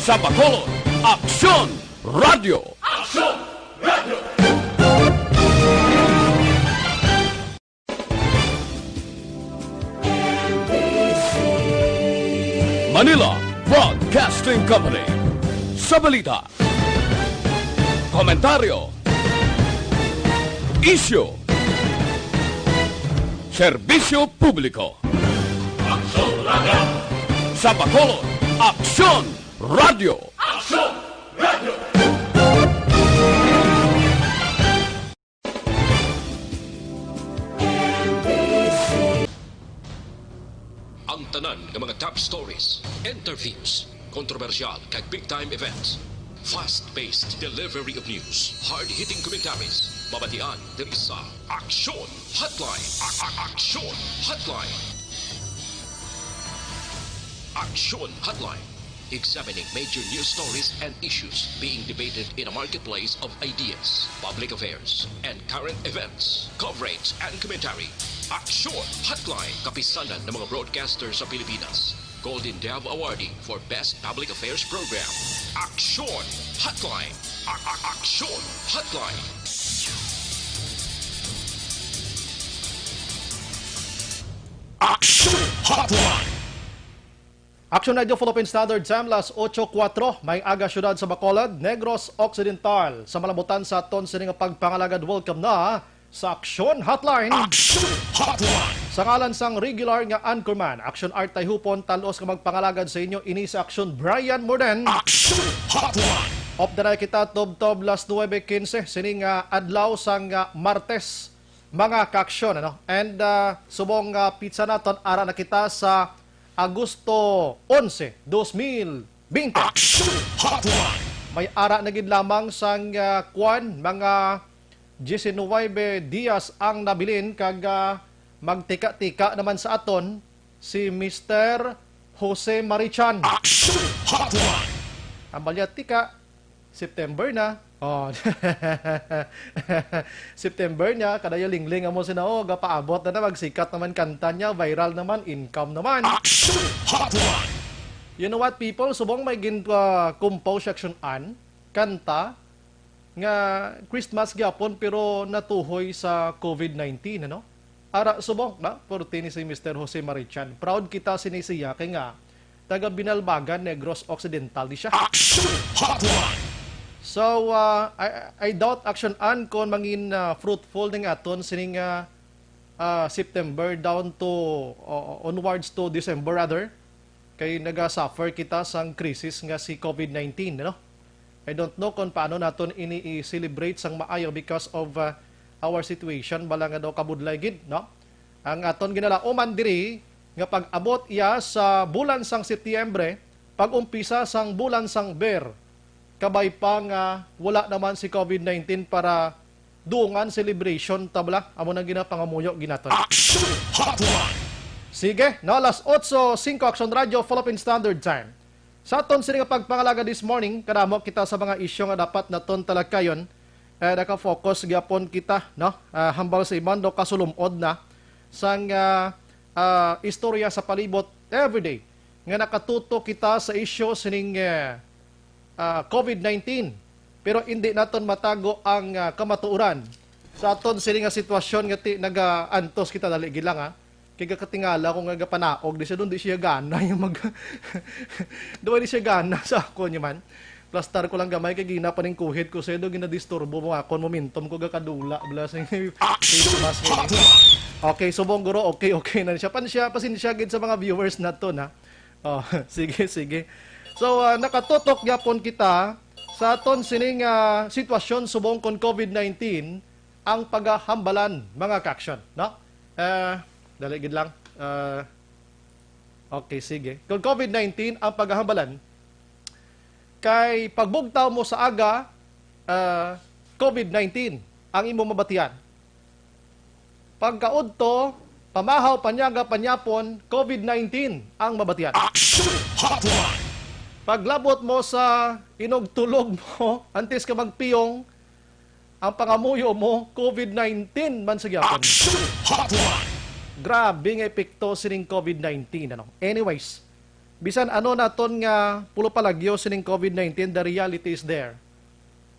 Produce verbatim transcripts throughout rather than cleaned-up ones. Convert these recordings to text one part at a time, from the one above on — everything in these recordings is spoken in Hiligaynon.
Sa Bacolod, Aksyon Radio. Manila Broadcasting Company. Sa balita, komentaryo, isyu, serbisyo publiko. Sa Bacolod, Aksyon Radio. Ang tanan nga mga top stories, interviews, kontrobersyal kag big time events. Fast-paced delivery of news, hard-hitting commentaries, mabatian diri sa Aksyon Hotline. A- a- Aksyon Hotline. Aksyon Hotline. Examining major news stories and issues being debated in a marketplace of ideas, public affairs, and current events. Coverage and commentary. Aksyon Hotline. Kapisanan ng mga broadcaster sa Pilipinas. Golden Dove Awardee for Best Public Affairs Program. Aksyon Hotline. A- a- Aksyon Hotline. Aksyon Hotline. Action Radio Philippine Standard Time, las otso kuwatro, may aga, siyudad sa Bacolod, Negros Occidental. Sa malabutan sa aton sini nga pagpangalagad, welcome na sa Action Hotline. Action Hotline. Sa ngalan sang regular nga anchorman, Action Art Tayhupon, talos nga magpangalagad sa inyo ini sa Action, Brian Morden. Action Hotline. Update kita tubtob las nuebe quince sini nga adlaw sang, ah, Martes, mga kaaksyon, ano? And, ah, subong nga petsa naton, ara na kita sa Agosto onse, dos mil bente. Action Hotline. May ara na gid lamang sang, ah, kwan, mga diecinuebe dias ang nabilin kag, ah, magtika-tika naman sa aton si Mister Jose Marichan. Action Hotline. Ang balya, tika, September na. Oh. September niya, kada yung lingling amo sina, oh, gapaabot na na, magsikat naman kanta niya, viral naman, income naman. Action Hotline. You know what, people? Subong may gin, uh, compose section an kanta nga Christmas gyapon pero natuhoy sa covid nineteen, ano? Ara, subong na, purti ni si Mister Jose Marichan. Proud kita sini siya kay nga taga Binalbagan, Negros Occidental di siya. Action Hotline. So, uh, I, I doubt, Action An, kung mangin, uh, fruitful ning aton sining, uh, uh, September down to, uh, onwards to December rather, kay naga-suffer kita sang krisis nga si covid nineteen, no? I don't know kung paano naton ini i-celebrate sang maayo because of, uh, our situation, bala nga daw kabudlay gid, no? Ang aton ginalauman diri nga pag-abot iya sa bulan sang Setyembre, pag-umpisa sang bulan sang Ber, kabay pa nga wala naman si covid nineteen para dungan celebration, tabla, amo nang ginapangamuyo ginaton. Action Hotline. Sige, no, las otso singko, Action Radio, Philippine Standard Time. Sa aton sini nga pagpangalaga this morning, kadamo kita sa mga isyu nga dapat naton talagkayon. Eh, naka-focus gyapon kita, no? Ah, hambal sa iban daw kasulumod na sang, ah, ah, istorya sa palibot everyday nga nakatutok kita sa isyu sining, eh, ah, covid nineteen. Pero hindi naton matago ang, ah, kamatuoran sa aton sini nga sitwasyon nga ti nagaantos kita dali gid lang, ha. Kay gakatingala ko nga gapanaog di siya, doon di siya gana yung mag-, doon di siya gana sa ako niya man. Plastar ko lang gamay kay gina pa ning kuhit ko sa do, ginadisturbo mo akon momentum ko gakadula bala sa face mask. Okay, subong guro, okay, okay na siya. Pan siya, pasensya gid sa mga viewers naton, ha. Oh, sige, sige. So, ah, nakatutok gyapon kita sa aton sining, ah, sitwasyon subong kon covid nineteen ang pagahambalan, mga kaaksyon, no? Ah, dali gid lang. Ah, okay, sige. Kung covid nineteen ang pagahambalan, kay pagbugtaw mo sa aga, ah, covid nineteen ang imo mabatian. Pagkaudto, pamahaw, panyaga, panyapon, covid nineteen ang mabatian. Action Hotline. Paglabot mo sa inugtulog mo, antes ka magpiyong, ang pangamuyo mo, covid nineteen man sa gyapon. Action Hotline. Grabe nga epekto sining covid nineteen, ano? Anyways, Bisan ano naton nga pulupalagyo sining COVID nineteen, the reality is there.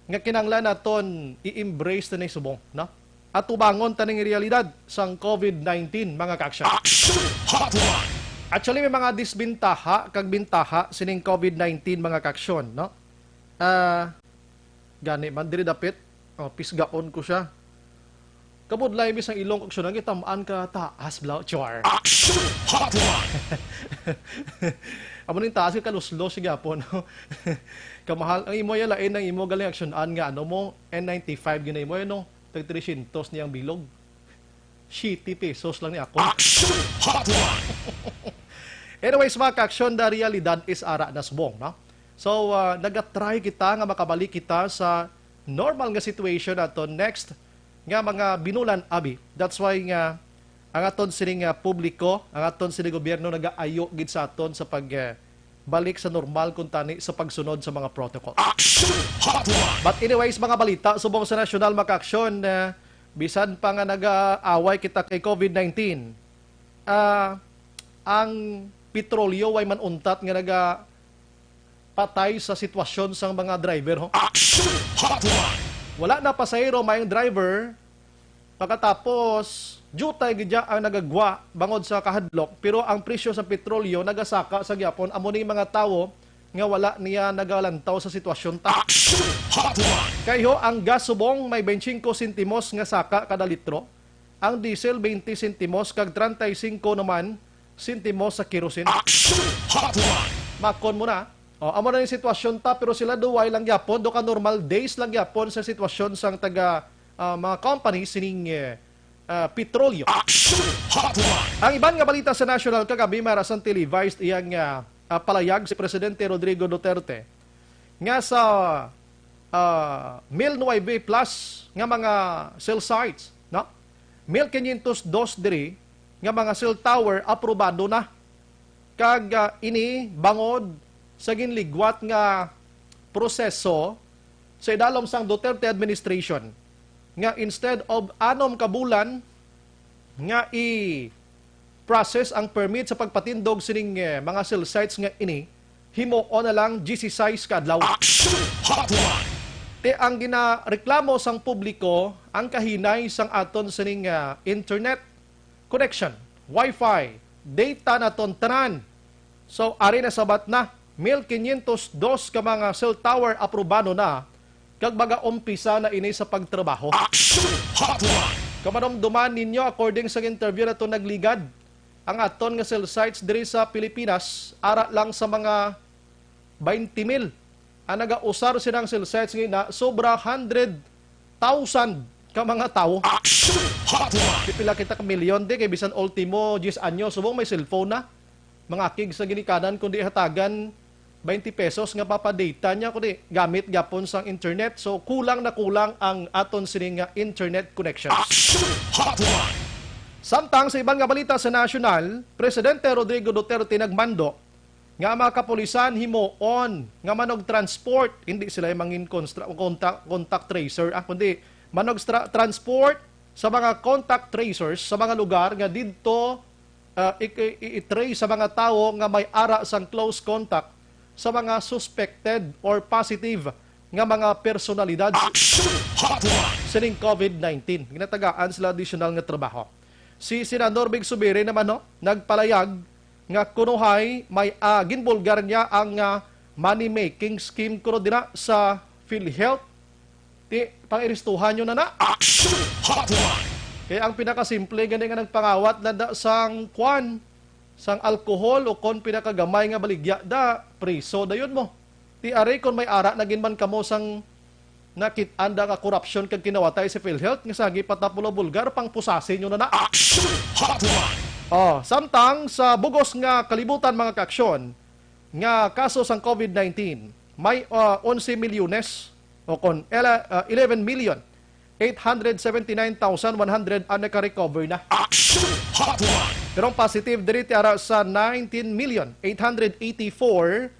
Nga kinahanglan naton i-embrace na ni subong, no? Atubangon ta ning realidad sang COVID nineteen, mga ka-aksyon. Action Hotline! Actually, may mga disbintaha kag bintaha sining COVID nineteen, mga ka-aksyon, no? Ah, gani man, diri dapit. Oh, pisgaon ko siya. Kabudlay, bisang ilong aksyon ang gitam-an ka taas, bla, char. Action Hotline! Amo ning taas ka kaluslos, sige po, no? Kamahal, ang imo ya lain, ang imo galing aksyonan nga, ano mo, N ninety-five gina imo, no? Tag three hundred niyang bilog. Siyete pesos lang ni ako. Action Hotline! Anyways, mga ka-aksyon, the realidad is ara na subong, no? So, ah, nagatry kita nga makabalik kita sa normal nga situation ato next nga mga binulan, abi. That's why nga ang aton sining, ah, publiko, ang aton sining gobyerno nagaayo gid sa aton sa pag, ah, balik sa normal kuntani sa pagsunod sa mga protocol. Action Hotline! But anyways, mga balita subong sa nasyonal, mga ka-aksyon, ah, bisan pa nga nag-aaway kita kay COVID nineteen, ah, ang petrolyo way man untat nga nagapatay sa sitwasyon sang mga driver, ho. Action Hotline! Wala na pasahero, may ang driver. Pagkatapos, jutay gid ang nagagwa bangod sa kahadlok, pero ang presyo sa petrolyo nagasaka sa gyapon. Amo ni mga tawo nga wala niya nagalantaw sa sitwasyon ta. Action Hotline! Kay ho, ang gas subong may twenty-five sentimos nga saka kada litro. Ang diesel, twenty sentimos, kag treinta y cinco naman sentimos sa kerosene. Action Hotline! Makon mo na. O, amo na yung sitwasyon ta, pero sila duway lang gyapon, do ka normal days lang gyapon sa sitwasyon sang taga, ah, mga company sining, eh, ah, petrolyo. Action Hotline! Ang iban nga balita sa national kagabi, may ra sang televised iyang, ah, ah, palayag si Presidente Rodrigo Duterte nga sa, ah, mil nuwebe plus nga mga cell sites, no? Mil quinientos dos diri nga mga cell tower aprobado na. Kag, ah, ini bangod sa ginligwat nga proseso sa idalom sang Duterte administration nga instead of anom ka bulan nga i-process ang permit sa pagpatindog sining, eh, mga cell sites nga ini, himuon na lang diyesisais ka adlaw. Action Hotline! Ti ang ginareklamo sang publiko ang kahinay sang aton sining, ah, internet connection, wifi, data naton tanan. So, ari na sabat na, mil quinientos dos ka mga cell tower aprobado na, kag magaumpisa na ini sa pagtrabaho. Action Hotline! Kung mahinumduman ninyo, according sa interview naton nagligad, ang aton nga cell sites diri sa Pilipinas, ara lang sa mga twenty mil ang nagausar sining cell sites nga ina, sobra hundred thousand ka mga tawo. Action Hotline! Pipila kita ka milyon di, kay bisan ultimo diyes anyos, subong may cellphone na. Mangakig sa ginikanan, kundi hatagan twenty pesos nga papa-data niya, kundi gamit gyapon sang internet. So, kulang na kulang ang aton sini nga internet connection. Action Hotline! Samtang sa iban nga balita sa nasyonal, Presidente Rodrigo Duterte nagmando nga ang mga kapulisan himuon nga manog-transport, hindi sila yung mangin constra-, contact, contact tracer, ah, kundi manog-tra-, transport sa mga contact tracers sa mga lugar nga didto, ah, i-, i-, i-trace sa mga tawo nga may ara sang close contact sa mga suspected or positive nga mga personalidad Action Hotline! Sining COVID nineteen. Ginatagaan sila additional nga trabaho. Si Senador Mig Subiri naman, no, nagpalayag nga kunuhay may, ah, ginbulgar niya ang, ah, money-making scheme kuno dira sa PhilHealth. Ti, pang-iristuhan nyo na na. Action Hotline! Kaya ang pinakasimple gani nga nagpangawat na da sang kwan, sang alcohol o kon pinakagamay nga baligya da, priso dayon mo. Ti ari kon may ara na gid man kamo sang nakit-an da nga korupsyon kag kinawatay sa PhilHealth nga sagi patapulo bulgar, pang pusasi nyo na na. Action Hotline! Oh, samtang sa bugos nga kalibutan, mga kaaksyon, nga kaso sang COVID nineteen, may, ah, onse milyones o kon ele-, ah, eleven million eight hundred seventy-nine thousand one hundred ang naka-recover na. Action Hotline! Pero ang positive diri ti ara sa nineteen million eight hundred eighty-four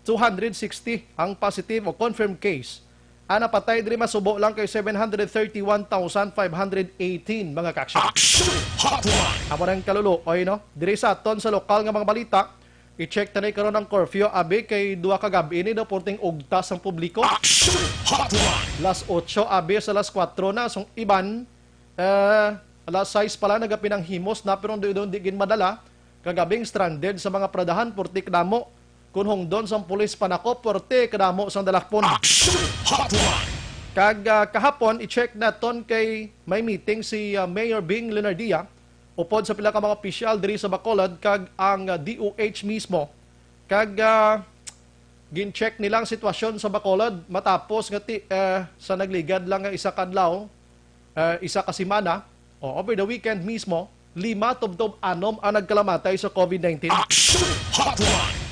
two hundred sixty ang positive o confirmed case. Ang napatay diri masubo lang kay seven hundred thirty-one thousand five hundred eighteen, mga kaaksyon. Action Hotline! Amo nang kaluluoy, no? Diri sa aton sa lokal nga mga balita, I-check ta ni karon ang curfew, abi, kay duha ka gab-i ni daw purting ugtas ang publiko. Action Hotline! Las otso, abi, sa las kuwatro na. Sang iban, eh, alas sais pa lang nagapinanghimos na, pero doon di gin madala. Kagabing stranded sa mga paradahan, purti kadamo. Kun hungdon sang pulis panakop, purti kadamo sang dalakpon. Action Hotline! Kag, ah, kahapon, i-check naton kay may meeting si, ah, Mayor Bing Leonardia upod sa pila ka mga opisyal diri sa Bacolod kag ang, ah, D O H mismo. Kag, ah, gin-check nila ang sitwasyon sa Bacolod matapos nga ti-, eh, sa nagligad lang nga isa ka adlaw, eh, isa ka semana, o over the weekend mismo, lima tubtob anom ang nagkalamatay sa COVID nineteen. Action Hotline!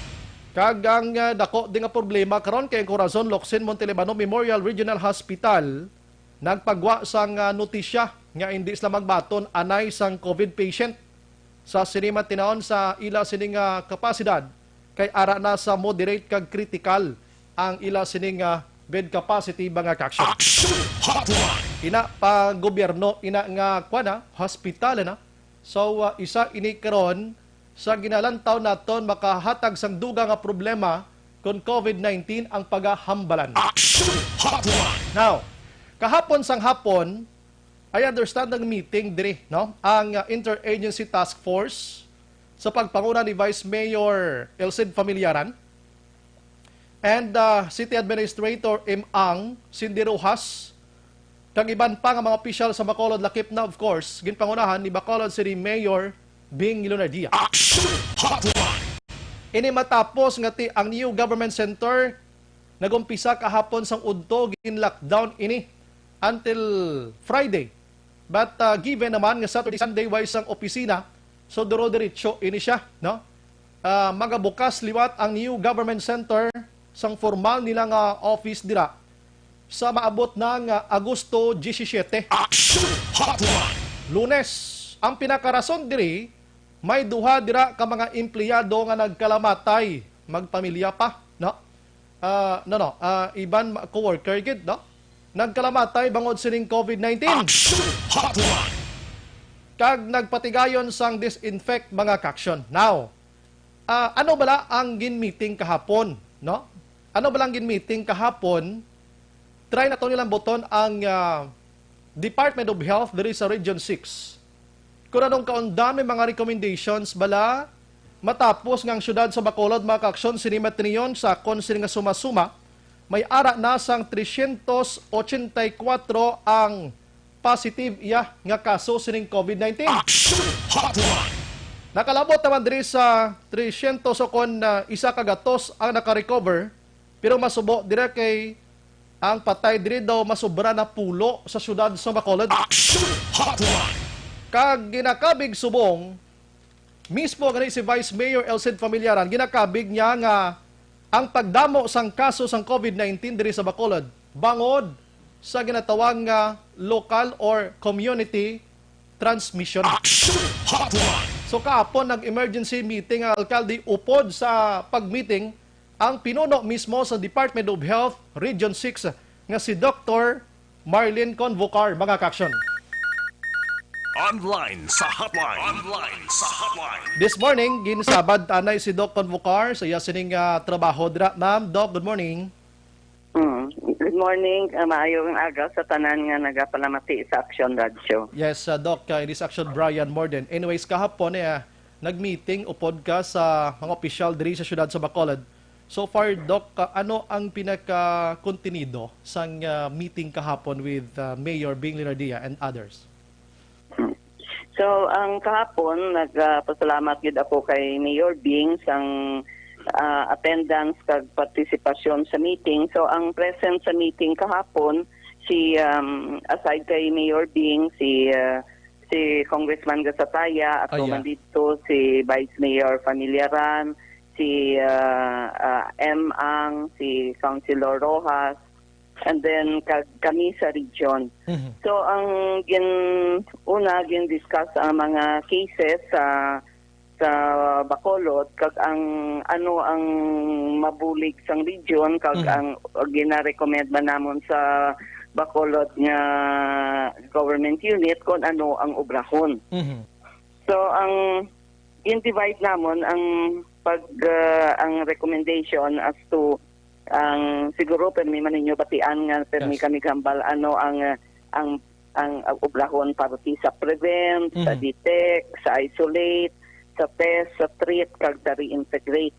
Kag ang, ah, dako di nga problema karon kay ang Corazon Locsin Montelibano Memorial Regional Hospital nagpagwa sang, ah, notisya nga hindi sila magbaton anay sang COVID patient sa sini man tinahon sa ila sini nga kapasidad, kay ara na sa moderate kag critical ang ila sini nga bed capacity, mga ka-action. Action Hotline! Ina pa gobyerno, ina nga, kuwan na, hospital na. So, ah, isa ini karon sa ginalantaw naton makahatag sang dugang nga problema kon COVID nineteen ang pagahambalan. Action Hotline! Now, kahapon sang hapon, I understand nag-meeting diri, no? Ang, uh, Interagency Task Force sa pagpanguna ni Vice Mayor Elcid Familiaran and, uh, City Administrator Im Ang Cindy Rojas, kag iban pa nga mga opisyal sa Bacolod, lakip na, of course, ginpangunahan ni Bacolod City Mayor Bing Lunardia. Action Hotline! Ini matapos nga ti ang new government center nag-umpisa kahapon sang udto, gin-lockdown ini until Friday. But, uh, given naman nga Saturday, Sunday, way sang opisina, so duro-diretso ini siya, no? Uh, magabukas liwat ang new government center sang formal nila nga office dira sa maabot na nga Agosto diyesisiyete. Action Hotline! Lunes, ang pinakarason diri, may duha dira ka mga empleyado nga nagkalamatay, magpamilya pa, no? Ah, no, no, ah, iban ma-, coworker gid, no? Nagkalamatay bangod sining COVID nineteen. Action Hotline! Kag nagpatigayon sang disinfect, mga ka-action. Now, ah, ano bala ang gin-meeting kahapon, no? Ano bala ang gin-meeting kahapon? Try nato nilang buton ang, ah, Department of Health diri sa Region six. Kung anong kaundan may mga recommendations bala, matapos nga ang siyudad sa Bacolod, mga ka-action, sini matiniyon sa kon sini nga suma-suma, may ara na sang tresyentos ochenta y kuwatro ang positive iya nga kaso sining COVID nineteen. Action Hotline! Nakalabot naman diri sa tresyentos o kon, ah, isa ka gatos ang naka-recover, pero masubo dira kay ang patay diri daw masubra na pulo sa siyudad sa Bacolod. Action Hotline! Kag ginakabig subong, mismo gani si Vice Mayor Elcid Familiaran, ginakabig niya nga ang pagdamo sang kaso sang COVID nineteen diri sa Bacolod bangod sa ginatawag nga local or community transmission. Action Hotline! So kahapon, nag-emergency meeting ang alkalde upod sa pag-meeting ang pinuno mismo sa Department of Health Region six nga si Doktor Marlene Convocar, mga ka-action. Online sa hotline. Online sa hotline. This morning, ginsabad anay si Doc Convocar sa iya sining, ah, trabaho dira. Ma'am, Doc, good morning. Mm. Good morning. Ah, maayong aga sa tanan nga nagapalamati sa Action Radio. Yes, ah, Doc, ah, it is Action Brian Morden. Anyways, kahapon, eh, ah, nag-meeting upod ka sa mga opisyal diri sa siyudad sa Bacolod. So far, Doc, ah, ano ang pinaka-kontenido sang, ah, meeting kahapon with, ah, Mayor Bing Leonardia and others? So, ang kahapon, nagpasalamat gid ako kay Mayor Bing sang, ah, attendance kag partisipasyon sa meeting. So, ang present sa meeting kahapon, si, um, aside kay Mayor Bing, si, ah, si Congressman Gasataya, at Aya. Naman dito si Vice Mayor Familiaran, si, ah, ah, M Ang, si Councilor Rojas, and then kag-, kami sa region. Mhm. So, ang gin-, una, gin-discuss ang mga cases sa, sa Bacolod, kag ang, ano ang mabulig sang region, kag Mhm. ang ginarekomend ba namon sa Bacolod nga government unit kung ano ang obrahon. Mhm. So, ang Gin-divide namon ang pag, ah, ang recommendation as to ang, siguro, permi man ninyo batian nga permi Yes. kami gambal ano ang, ah, ang, ang, ah, obrahon parte sa prevent, sa Mhm. detect, sa isolate, sa test, sa treat, kag sa reintegrate.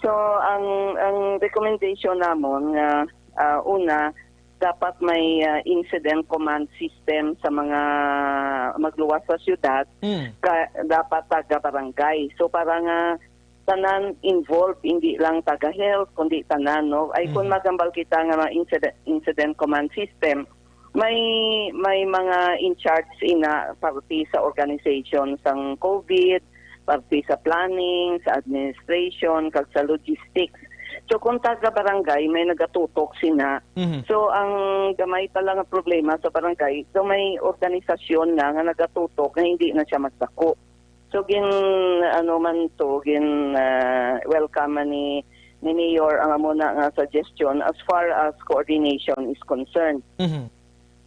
So, ang, ang recommendation namon nga, ah, una, dapat may, ah, incident command system sa mga magluwas sa syudad, Mm. ka, dapat taga-barangay. So, para nga tanan involved, hindi lang taga-health, kundi tanan, no? Ay, kung Mhm. magambal kita nga mga incident, incident command system, may, may mga in charge ina parte sa organization sang COVID, parte sa planning, sa administration, kag sa logistics. So, kung taga-barangay, may nagatutok sina. Mhm. So, ang gamay pa lang nga problema sa barangay, so may organisasyon na nga nagatutok nga hindi na siya magdako. So, gin, ano man to, gin, ah, welcome man ni, ni Mayor ang amo na nga suggestion as far as coordination is concerned. Mhm.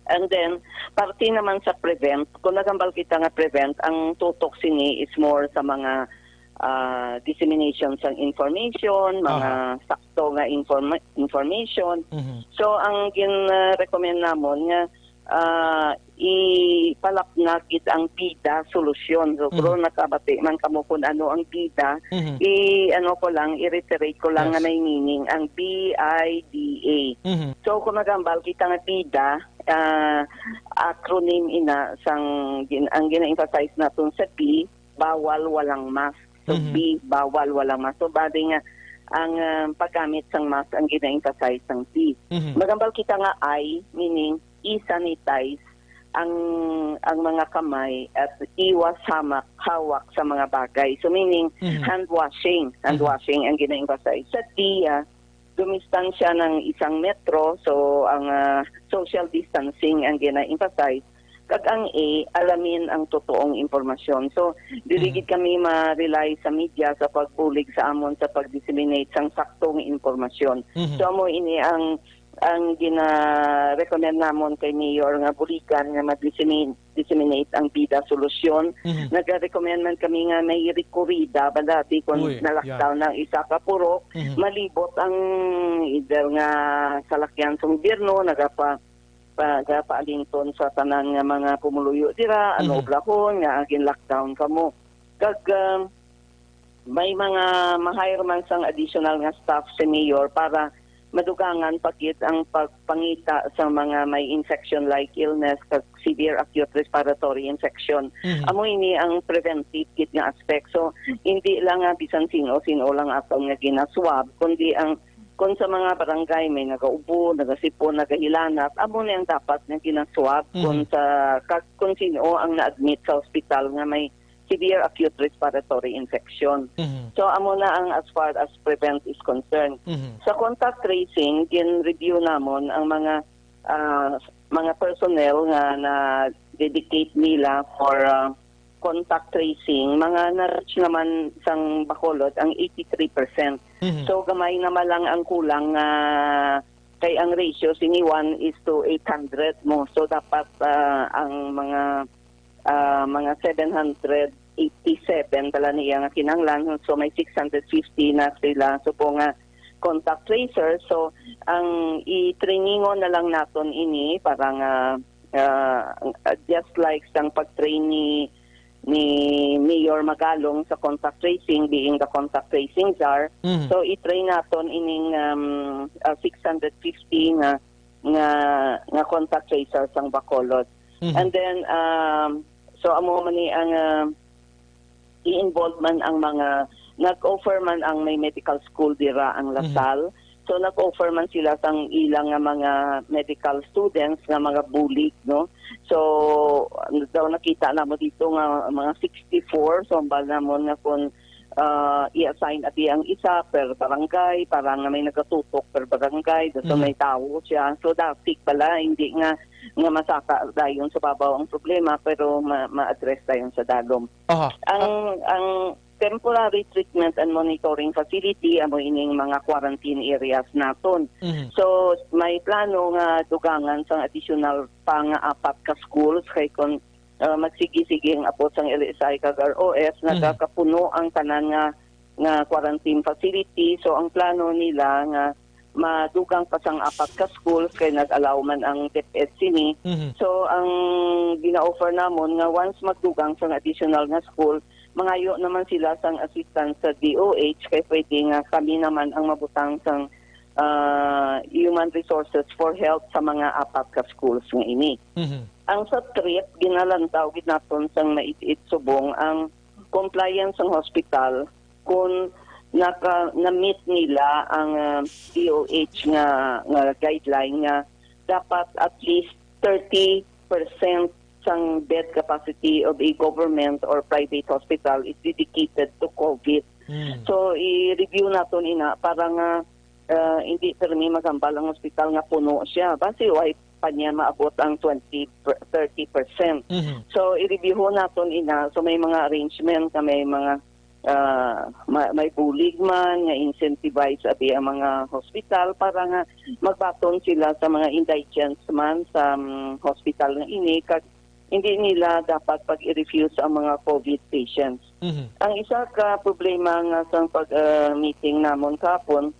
And then, parte naman sa prevent, kung nagambal kita nga prevent, ang tutok sini is more sa mga, ah, dissemination sang information, mga Aha. sakto nga informa-, information. Mhm. So, ang gin-, ah, recommend namon nga, ah, ipalapnag gid ang bida solusyon. So, Mhm. pero nakabati man kamo kung ano ang bida, Mhm. i-, ano ko lang, i-reiterate ko lang Yes. nga may meaning ang B I D A. Mhm. So, kung magambal kita nga bida, ah, acronym ina sang gin-, ang gina-emphasize naton sa B, bawal walang mask. So, Mhm. B, bawal walang mask. So, bali nga ang, ah, paggamit sang mask ang gina-emphasize sang B. Mhm. Magambal kita nga I, meaning i-sanitize ang, ang mga kamay at iwas hamak, hawak sa mga bagay. So, meaning Mhm. hand washing. Hand Mhm. washing ang gina-emphasize. Sa D, ah, dumistansya ng isang metro. So, ang, ah, social distancing ang gina-emphasize. Kag ang A, alamin ang totoong impormasyon. So, dili Mhm. gid kami ma-rely sa media sa pagbulig sa amon sa pag-disseminate sang saktong impormasyon. Mhm. So, amo ini ang, ang gina-recommend namon kay Mayor nga buligan nga ma-dissemin-, disseminate ang bida solusyon. Mhm. Nag-recommend man kami nga may rekurida, ba dati kung Uy, na-lockdown ang isa ka purok, Mhm. malibot ang either nga salakyan sa gobyerno, nagapa-, pa-, nagapaalington sa tanan nga mga pumuluyo dira, ano, Mhm. obrahon, nga agin lockdown kamo. Kag, um, may mga ma-hire man sang additional nga staff si Mayor para madugangan pa gid ang pagpangita sa mga may infection-like illness kag severe acute respiratory infection. Mhm. Amo ini ang preventive gid nga aspect. So, hindi lang nga bisan sino-sino lang aton nga ginaswab, kundi ang, kung sa mga barangay may nagaubo, nagasipon, nagahilanat, amo ni ang dapat nga ginaswab. Mhm. Kung sa, kag kung sino ang na-admit sa ospital nga may severe acute respiratory infection. Mhm. So, amo na ang as far as prevent is concerned. Mhm. Sa contact tracing, gin-review namon ang mga, ah, mga personnel nga na-dedicate nila for, ah, contact tracing. Mga na-reach naman sang Bacolod ang eighty-three percent. Mhm. So, gamay naman lang ang kulang nga kay ang ratio sini one is to eight hundred mo. So, dapat, ah, ang mga, ah, mga seven hundred eighty-seven tala niya nga kinahanglan. So, may six hundred fifty na sila. So, po nga contact tracer. So, ang i-trainingon na lang naton ini para nga, ah, just like sang pag-train ni, ni Mayor Magalong sa contact tracing, being the contact tracing czar. Mhm. So, i-train naton ining, um, ah, six hundred fifty nga, nga, nga contact tracer sang Bacolod. Mhm. And then, um, so, amo man ni ang, ah, i-involve man ang mga, nag-offer man ang may medical school dira ang Mhm. Lasal. So, nag-offer man sila sang ilang nga mga medical students nga mga bulig, no? So, daw nakita namo dito nga mga sixty-four, so, hambal namon nga kung, ah, i-assign ati ang isa per barangay, para nga may nagatutok per barangay, so Mhm. may tawo siya. So, dasig pala, hindi nga, nga masaka dayon sa babaw ang problema, pero ma-, ma-address dayon sa dalom. Aha. Ang, Ah. ang temporary treatment and monitoring facility, amo ining mga quarantine areas naton. Mhm. So, may plano nga dugangan sang additional pa nga apat ka schools kay kon ah, magsigi-sige ang abot sang L S I kag R O S, Mhm. nagakapuno ang tanan nga, nga quarantine facility. So, ang plano nila nga madugang pa sang apat ka schools kay nag-allow man ang DepEd sini. Mhm. So, ang gina-offer namon nga once magdugang sang additional nga school, mangayo naman sila sang assistance sa D O H kay pwede nga kami naman ang mabutang sang, ah, human resources for help sa mga apat ka schools nga ini. Mhm. Ang sa trip, ginalantaw gid naton sang maitit subong ang compliance sang hospital kung naka, na-meet nila ang, ah, D O H nga, nga guideline nga dapat at least thirty percent sang bed capacity of a government or private hospital is dedicated to COVID. Mm. So, i-review naton ina para nga, ah, hindi permi maghambal ang hospital nga puno siya. Basi, why pa niya maabot ang twenty, thirty percent? Mhm. So, i-review naton ina. So, may mga arrangement na may mga, ah, ma-, may bulig man nga incentivize abi ang mga hospital para nga magbaton sila sa mga indigents man sa, mm, hospital nga ini, kag hindi nila dapat pag-i-refuse ang mga COVID patients. Mhm. Ang isa ka problema nga sa pag, ah, meeting namon kahapon,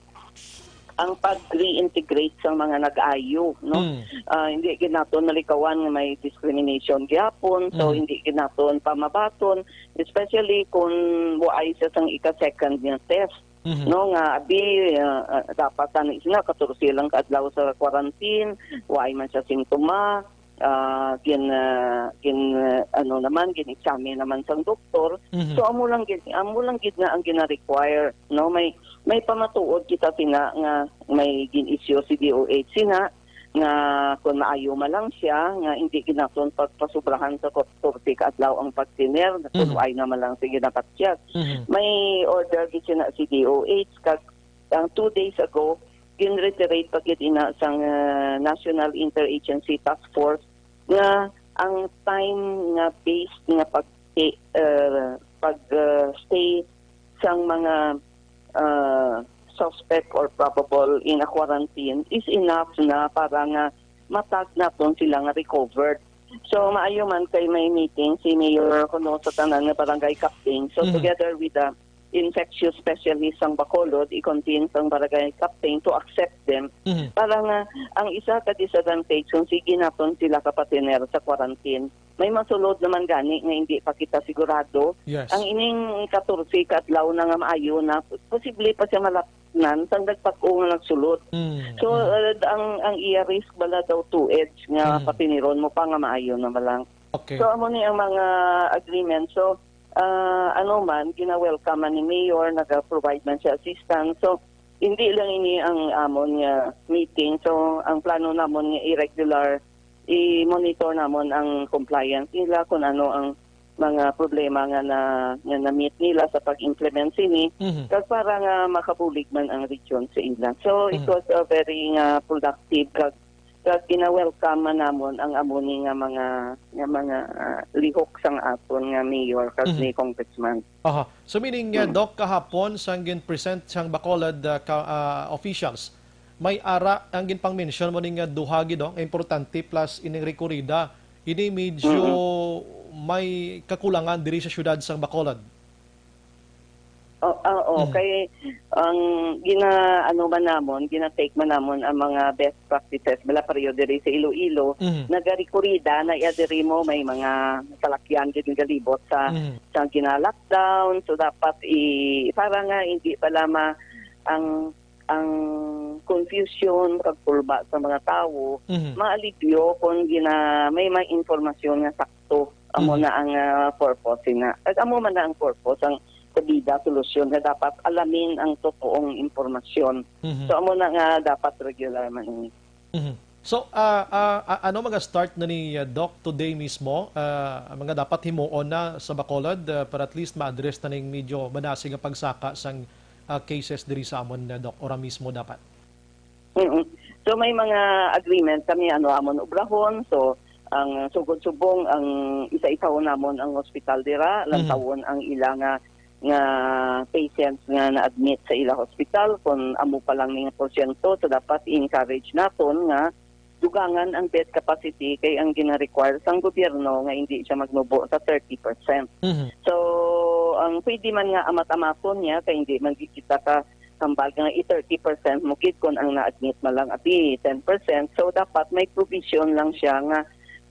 ang pag-reintegrate sa mga nag-ayo, no? Mm. Ah, hindi gid naton malikawan nga may discrimination gihapon, so Mhm. hindi gid naton pamabaton, especially kung waay siya sang ika-second nga test, Mhm. no? Nga abi, ah, ah, dapat ani sila katorse lang ka adlaw sa quarantine, waay man siya sintoma, ah, gin, ah, gin, ah, ano naman, gin-examine naman sang doktor. Mhm. So, amo lang gid, amo lang gid na ang gina-require, no? May, may pamatuod kita sina nga may gin-issue si D O H sina nga kung maayo man lang siya, nga hindi gid naton pagpasubrahan sa katorse ka adlaw ang pagtener, kung Mhm. waay naman lang sige napatyag. Mhm. May order gid sina si D O H, kag ang two days ago, gin-reiterate pa gid ina sang, ah, National Interagency Task Force nga ang time nga based nga pag, eh, ah, pag, ah, stay sang mga, ah, suspect or probable in a quarantine is enough na para nga matag naton sila nga recovered. So, maayo man kay may meeting si Mayor kuno sa tanan nga barangay captain. So, Mhm. together with the infectious specialist sang Bacolod, i-convince ang barangay captain to accept them. Mhm. Para nga ang isa ka disadvantage kung sige naton sila kapatiner sa quarantine, may masulod naman gani nga hindi pa kita sigurado. Yes. Ang ining katorse ka adlaw na nga maayo na, posible pa siya malapnan sang nagpag-o nga nagsulod. Mm, So, mm. uh, ang, ang iya risk bala daw two-edge nga Mm. patiniron mo pa nga maayo na malang. Okay. So, amo ni ang mga agreement. So, ah, ano man, gina-welcome man ni Mayor, naga-provide man siya assistance. So, hindi lang ini ang amon nga meeting. So, ang plano namon nga i-regular, i-monitor namon ang compliance nila, kung ano ang mga problema nga na, nga na-meet nila sa pag-implement sini, Mhm. kag para nga makabulig man ang region sa ila. So, it Mhm. was a very nga productive kag, kag gina-welcome man namon ang amo ni nga mga, nga mga, ah, lihok sang aton nga mayor kag Mhm. ni congressman. Aha. So, meaning, uh, Mm. Doc, kahapon, sang gin-present sang Bacolod, uh, ka, uh, officials, may ara ang ginpang-mention mo ning, uh, duha gid, oh, nga importante, plus ining rekurida. Ini medyo Mm-mm. may kakulangan diri sa siyudad sang Bacolod. Oh, ah, oh, Mm. kay ang gina-, ano man namon, gina-take man namon ang mga best practices, bala pareho diri sa Iloilo, Mhm. nagarekurida na iya diri mo, may mga salakyan gid galibot sa, Mhm. sa gina-lockdown. So, dapat i-, para nga hindi pala ma-, ang, ang confusion, pagpulba sa mga tawo, Mhm. maalibyo kung gina-, may, may impormasyon nga sakto. Amo Mhm. na ang, ah, purpose na. At amo man na ang purpose ang sa bida solusyon nga dapat alamin ang totoong impormasyon. Mhm. So, amo na nga dapat regular man ini. Mhm. So, ah, ah, ah, ano mga start na ni, ah, Doc today mismo? Ah, ang mga dapat himuon na sa Bacolod, ah, para at least ma-address na ning medyo madasig nga pagsaka sang, ah, cases diri sa amon, ah, Doc, ora mismo dapat? Mm. So, may mga agreement kami, ano, amon obrahon. So, ang sugod subong, ang isa-isahon namon ang hospital dira, Mhm. lantawon ang ila nga, nga patients nga na-admit sa ila hospital, kung amo pa lang ni nga porsyento. So, dapat i-encourage naton nga dugangan ang bed capacity kay ang gina-require sang gobyerno nga hindi siya magnubo sa thirty percent. Mhm. So, ang pwede man nga amat-amaton niya kay hindi man gid kita ka hambal nga i-thirty percent mo gid kung ang na-admit man lang abi ten percent. So, dapat may provision lang siya nga,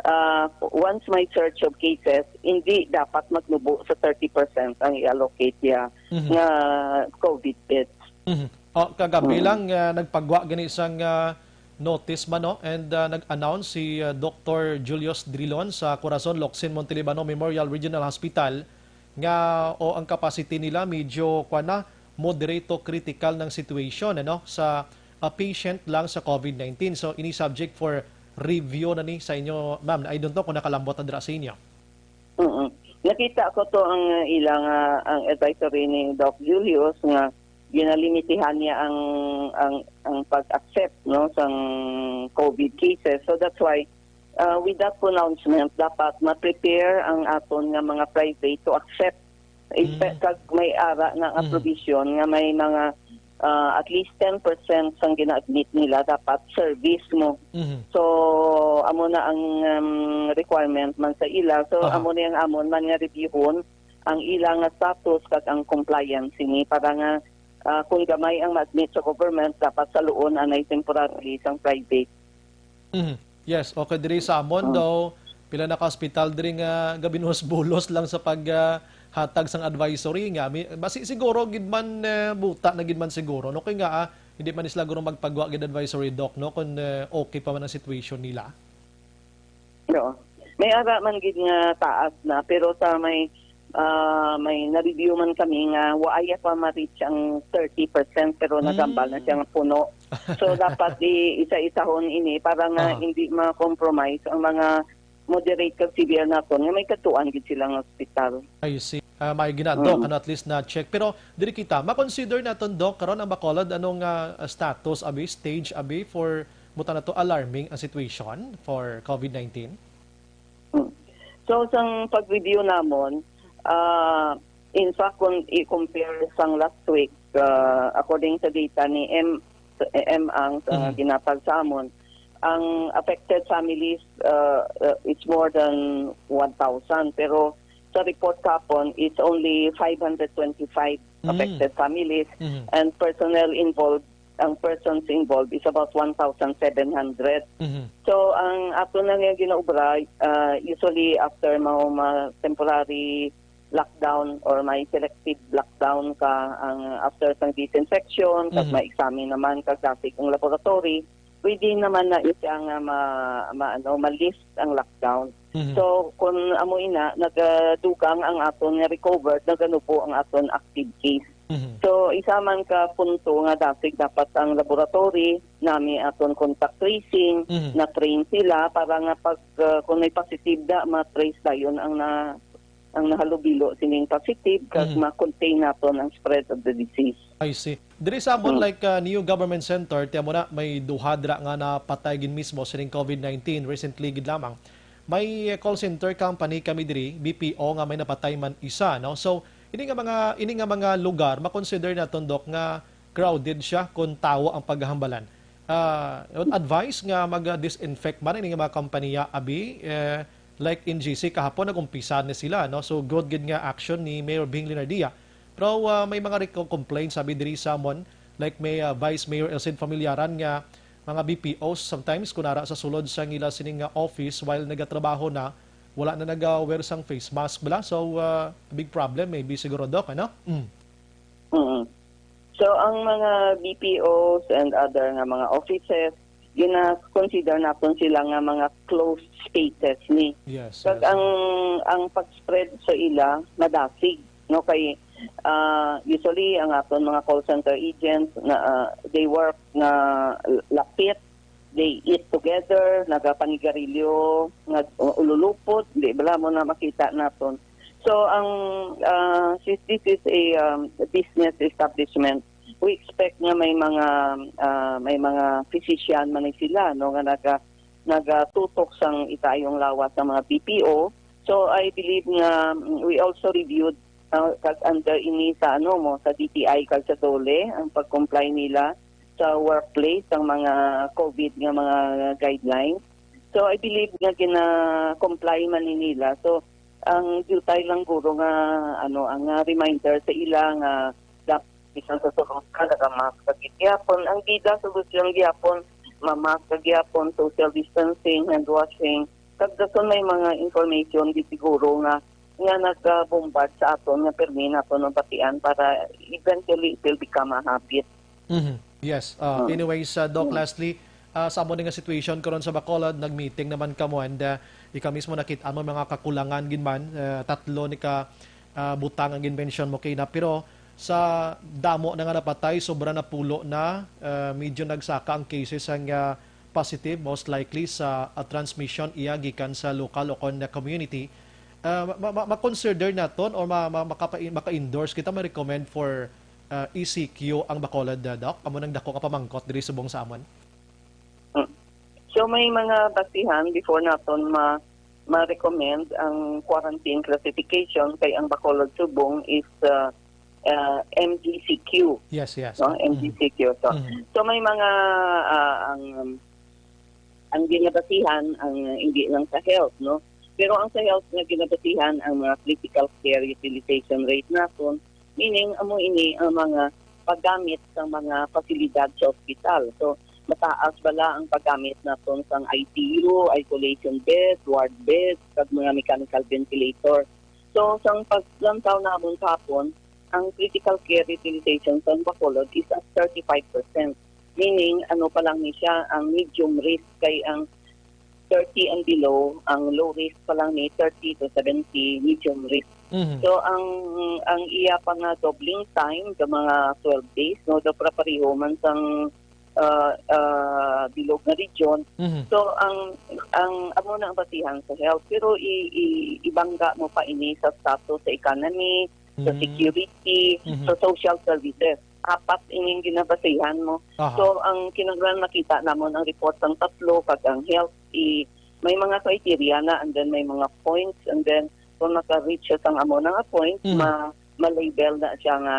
ah, once may surge of cases, hindi dapat magnubo sa thirty percent ang i-allocate niya Mhm. nga COVID beds. Mhm. Oh, kagabi Mm. lang, ah, nagpagwa gani sang, ah, notice man, no? And, ah, nag-announce si, ah, Doktor Julius Drilon sa Corazon Locsin Montelibano Memorial Regional Hospital nga, o ang capacity nila medyo, kwan na, moderate to critical ng situation, ano, sa, ah, patient lang sa COVID nineteen. So, ini subject for review na ni sa inyo, ma'am. I don't know kung nakalambot na dira sa inyo. Mm. Nakita ko to ang, uh, ilang, uh, ang advisory ni Doc Julius nga ginalimitihan niya ang, ang, ang pag-accept, no, sang COVID cases. So that's why, uh, with that pronouncement, dapat ma-prepare ang aton nga mga private to accept. Espe-, Mm. kag may ara na nga Mm. provision nga may mga, ah, at least ten percent sang gina-admit nila dapat service mo. Mhm. So, amo na ang, um, requirement man sa ila. So, Aha. amo na ang amon man nga reviewhon ang ila nga status kag ang compliance sini para nga, ah, kung gamay ang ma-admit sa government, dapat saluon anay temporarily sang private. Mhm. Yes, okay, diri sa amon Mm. daw, pila na ka hospital diri nga gabinuhos-bulos lang sa pag, ah, hatag sang advisory nga mi-, basi siguro gid man, eh, buta na gid man siguro, no? Kay nga, ah, hindi man sila guro magpagwa gid advisory, Doc, no? Kung, eh, okay pa man ang situation nila. No. May ara man gid nga taas na, pero sa may, ah, may na-review man kami nga wa aya pa ma-reach ang thirty percent, pero nagambal na Mm. siya nga puno. So, dapat i-isa-isahon ini para nga Ah. hindi ma-compromise ang mga moderate kag severe naton nga may kadtuan gid sila nga ospital. I see. Ah, may gina, Doc, Mm. ano, at least na-check. Pero diri kita, ma-consider naton, Doc, karon ang Bacolod, anong, ah, status, abi, stage, abi, for, buta na to, alarming ang situation for COVID nineteen? Mm. So, sang pag-review namon, ah, in fact, kung i-compare sang last week, ah, according sa data ni M, M Ang sa Mhm. ginatag sa amon, ang affected families, ah, ah, is more than one thousand. Pero sa report kahapon, it's only five hundred twenty-five Mm. affected families, Mhm. and personnel involved, ang persons involved is about one thousand seven hundred. Mhm. So, ang ato na nga ginaubra, ah, usually after ma-, ma-, temporary lockdown or may selective lockdown ka, ang after sang disinfection, kag Mhm. ma-examine naman kag dasig ang laboratory, pwede naman na siya nga ma-, ma-, ano, ma-lift ang lockdown. Mhm. So, kung amo ina, nagadugang ang aton nga recovered, naganubo ang aton active case. Mhm. So, isa man ka punto nga dasig dapat ang laboratory, nami aton contact tracing, Mhm. na-train sila para nga pag, uh, kung may positive da, ma-trace dayon ang na, ang nahalubilo sining positive, kag Mhm. ma-contain naton ang spread of the disease. I see. Diri sa amon, Mm. like, uh, New Government Center, tiyan mo na, may duha dira nga napatay gid mismo sining COVID nineteen recently gid lamang. May call center company kami diri, B P O, nga may napatay man isa, no? So, ini nga mga, ini nga mga lugar, makonsider naton, Doc, nga crowded siya kung tawo ang paghambalan. Ah, advice nga mag-disinfect man ini nga mga kompanya, abi, eh, like N G C kahapon, nag-umpisa na sila, no? So, good gid nga action ni Mayor Bing Leonardia. Pero, ah, may mga reco-, complaints, sabi diri sa amon, like may, ah, Vice Mayor Elcid Familiaran nga mga B P Os, sometimes kung ara sa sulod sa ila sining nga office while nagatrabaho na, wala na naga-wear sang face mask bala. So, ah, big problem maybe siguro, Doc, ano? Mm. Mm. So, ang mga B P Os and other nga mga offices, gina-consider naton sila nga mga closed spaces ni. Yes, Kag yes. ang, ang pag-spread sa ila, madasig, no? Kay, ah, usually, ang aton mga call center agents, na, ah, they work nga lapit, they eat together, nagapanigarilyo, nga ululupot, di bala mo na makita naton. So, ang, ah, since this is a, um, business establishment, we expect nga may mga, ah, may mga physician man ni sila, no, nga naga-, nagatutok sang itaayong lawas sa mga B P O. So, I believe nga, mm, we also reviewed, ah, kag under ini sa, ano mo, sa D T I kag sa DOLE, ang pag-comply nila. sa workplace ang mga COVID nga mga guidelines. So, I believe nga gina-comply man ni nila. So, ang duty lang guro nga, ano, ang, ah, reminder sa ila nga dapat bisan sa sulod ka, naka-mask ka gid gyapon. Ang bida solusyon gyapon, ma-mask ka gyapon, social distancing, hand washing. Kag dason may mga information gid siguro nga, nga nagabumbad sa aton nga permi naton mabatian para eventually it will become a habit. Mhm. Yes. Uh, Mm. Anyways, uh, Doc, Mm. lastly, uh, sa amo ni nga situation karon sa Bacolod, nag-meeting naman kamo and, uh, ikaw mismo nakit-an mo mga kakulangan gid man, uh, tatlo ni ka, uh, butang ang gin-mention mo kay na. Pero sa damo na nga napatay, sobra na pulo na, uh, medyo nagsaka ang cases ang, uh, positive, most likely sa, uh, transmission iya gikan sa lokal o kon na community. Uh, ma-, ma-, ma-consider naton or ma-, ma-, makapa-, maka-endorse kita, ma-recommend for uh, E C Q ang Bacolod, uh, Doc? Amo nang dako nga pamangkot diri subong sa amon. Mm. So, may mga basihan before naton ma-, ma-recommend ang quarantine classification kay ang Bacolod subong is, uh, uh, M G C Q. Yes, yes. No? Mm. M G C Q. So, Mm. so may mga, uh, ang, um, ang ginabasihan ang hindi lang sa health, no? Pero ang sa health nga ginabasihan ang mga critical care utilization rate naton, meaning amo ini ang mga paggamit sa mga pasilidad sa ospital. So, mataas bala ang paggamit naton sang I C U, isolation bed, ward bed, kag mga mechanical ventilator. So, sang paglantaw namon kahapon, ang critical care utilization sa Bacolod is at thirty-five percent. Meaning, ano pa lang ni siya, ang medium risk kay ang thirty and below, ang low risk pa lang ni thirty to seventy, medium risk. Mhm. So, ang, ang iya pa nga doubling time sa mga twelve days, no, do pareho man sang, ah, ah, bilog nga region. Mhm. So, ang, ang amo na ang basihan sa health, pero i-, i-, ibangga mo pa ini sa status sa economy, sa Mm. security, Mhm. sa social services. Apat ining ginabasihan mo. Aha. So, ang kinahanglan makita namon ang report sang tatlo kag ang health, i-, may mga criteria na, and then may mga points, and then kung naka-reach siya sang amo na nga point, Mhm. ma-, ma-label na siya nga,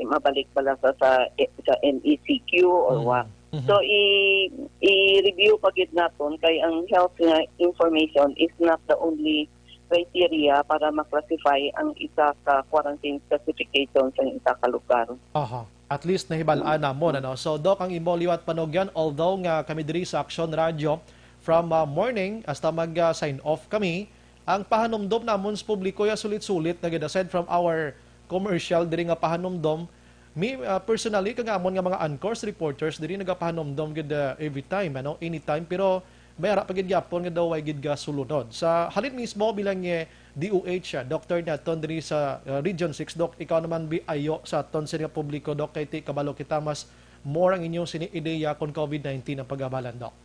eh, mabalik bala sa, sa, eh, sa M E C Q or Mhm. what. Mhm. So, i-, i-review pa gid naton kay ang health nga information is not the only criteria para ma-classify ang isa ka quarantine classification sa isa ka lugar. Aha. At least nahibal-an namon, ano? So, Doc, ang imo liwat panugyan, although nga kami diri sa Aksyon Radio, from, uh, morning hasta mag, uh, sign off kami, ang pahanumdom namon sa publiko ya sulit-sulit na gid, aside from our commercial diri nga pahanumdom, me, uh, personally, kag amon nga mga anchors, reporters diri nagapahanumdom gid, uh, every time, ano, anytime. Pero may ara pa gid gyapon nga daw way gid gasulunod. Sa halin mismo bilang, eh, D O H, ah, Doctor naton diri sa, ah, Region six, Doc, ikaw naman bi-, ayo sa aton sini nga publiko, Doc, kay ti kabalo kita mas more ang inyong sini ideya kon COVID nineteen ang pag-abalan, Doc.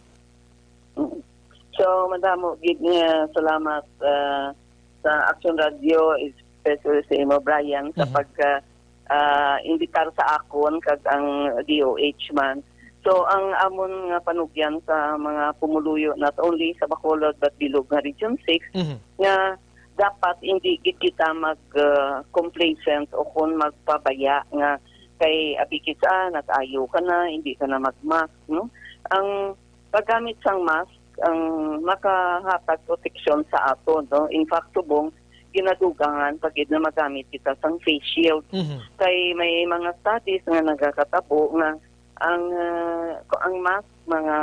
Mm. So, madamo gid nga salamat, ah, sa Action Radio, especially sa imo, Brian, sa Mhm. pag, ah, ah, imbitar sa akon kag ang D O H man. So, ang amon nga panugyan sa mga pumuluyo, not only sa Bacolod but bilog nga Region six, Mhm. nga dapat hindi gid kita mag, ah, complacent o kung magpabaya nga kay abi kis-a, nag-ayo ka na, hindi ka na mag-mask, no? Ang paggamit sang mask ang makahatag proteksyon sa aton, no? In fact, subong, ginadugangan pa gid na magamit kita sang face shield. Mhm. Kay may mga studies nga nagakatabo nga ang, ah, ang mask, mga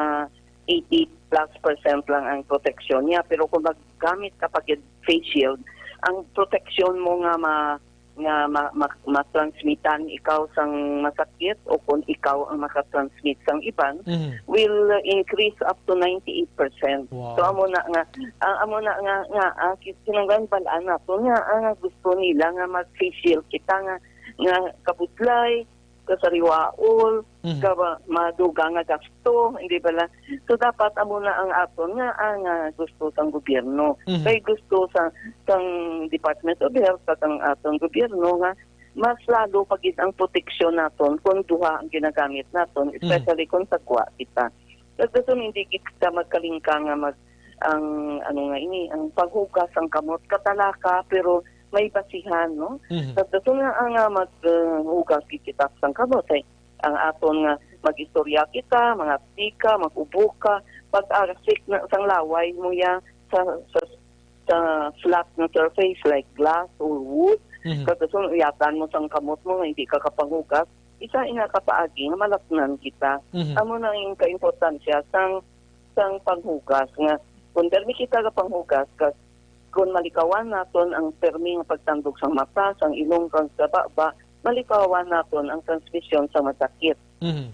eighty plus percent lang ang proteksyon niya. Pero kung maggamit ka pa gid face shield, ang proteksyon mo nga ma-, nga ma-, ma-, matransmitan ikaw sang masakit o kung ikaw ang makatransmit sang iban, Mhm. will increase up to ninety-eight percent. Wow. So, amo na nga, ah, amo na nga, nga, ah, ki-, kinahanglan bal-an nato nga, ah, nga gusto nila nga mag-face shield kita nga, nga kabudlay, kasariwaol, Mhm. ka ba, madugang nga gasto, hindi bala? So, dapat amo na ang aton nga, ah, nga gusto sang gobyerno. Mhm. Kay gusto sa, sang Department of Health, sa sang aton gobyerno nga mas lalo pa gid ang proteksyon naton kung duha ang ginagamit naton, Mhm. especially kung sagwa kita. Kag dason hindi gid kita magkalingka nga mag-, ang, ano nga ini, ang paghugas sang kamot katalaka, pero may basihan, no? Mhm. Kag dason nga, ang, ah, mag, ah, hugas gid kita sang kamot, ay ang aton nga mag-istorya kita, mga tika, mag-ubo ka, pag-arsik na sang laway mo ya sa, sa, sa flat na surface like glass or wood, Mhm. kag dason uyatan mo sang kamot mo nga hindi ka kapanghugas, isa ina ka paagi nga malaknan kita. Mhm. Amo na ang kaimportansya sang, sang panghugas nga kung permi kita ka panghugas, kag kung malikawan naton ang permi nga pagtandog sang mata, sang ilong, kag sa baba, malikawan naton ang transmisyon sa masakit. Mhm.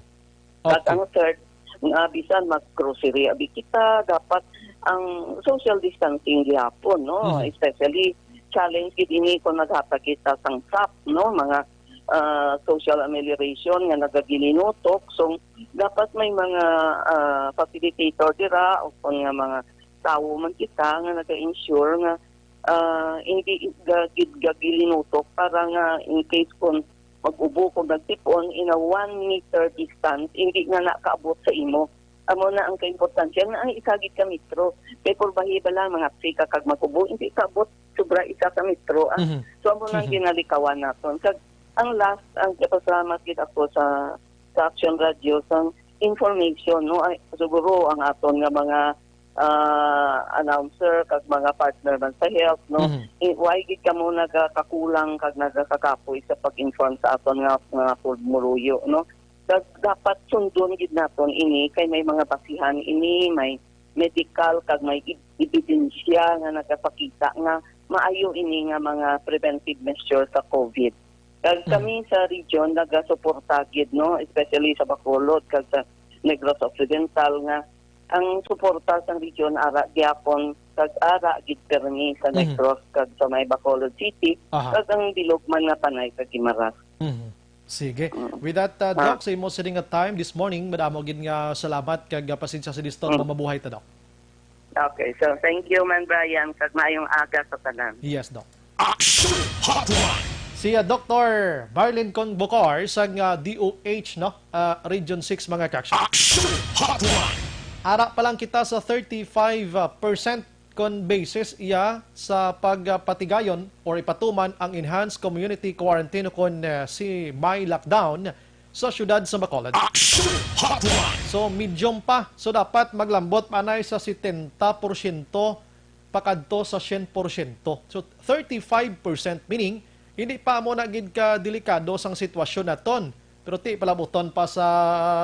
At Okay. ang third, nga bisan mag-grocery abi kita, dapat ang social distancing gihapon, no? Mhm. Especially, challenge gid ini kung maghatag kita sang sap, no? Mga, ah, social amelioration nga nagagilinutok. So, dapat may mga, ah, facilitator dira o kung nga mga tawo man kita nga naga-ensure nga, ah, hindi ga-, gid gagilinutok para nga in case kung mag-ubo kung nagtipon in a one meter distance, hindi nga nakaabot sa imo. Amo na ang kaimportansya nga ang isa gid ka metro. Kay purbahi bala, mga three ka kag mag-ubo, hindi kaabot sobra isa ka metro, ah. Mhm. So, amo na ang Mhm. ginalikawan naton. Kag ang last, ang gipasalamat gid ako sa, sa Action Radio, sa information, no? Ay, siguro ang aton nga mga, ah, announcer kag mga partner man sa health, no? Mhm. I-, why gid kamo nagakakulang kag nagakakapoy sa pag-inform sa aton nga, nga pulmuluyo, no? Kag dapat sundon gid naton ini kay may mga basihan ini, may medical kag may eb-, ebidensya nga nagapakita nga maayo ini nga mga preventive measures sa COVID. Kag Mm. kami sa region nagasuporta gid, no, especially sa Bacolod kag sa Negros Occidental, nga ang suporta sang region ara gyapon kag ara gid permi sa Mhm. Negros kag sa may Bacolod City, Aha. kag ang bilog man nga Panay kag Guimaras. Mhm. Sige. Mm. With that, uh, Ah. Doc, sa imo sini nga time this morning, madamo gid nga salamat kag, uh, pasensya sa disturb Mm. mo. Mabuhay ta, Doc. Okay. So, thank you man, Brian, kag maayong aga sa tanan. Yes, Doc. Action Hotline. Si, uh, Doctor Marlin Conbocor sa nga D O H, no? Uh, Region six, mga ka-action. Action Hotline. Ara pa lang kita sa thirty-five percent kon basis iya sa pagpatigayon or ipatuman ang enhanced community quarantine o kon, eh, semi-lockdown sa siyudad sa Bacolod. Action Hotline. So, medium pa. So, dapat maglambot pa anay sa setenta porsyento pakadto sa syen porsyento. So, thirty-five percent, meaning, hindi pa mo na gid ka delikado sang sitwasyon naton. Pero ti palabuton pa sa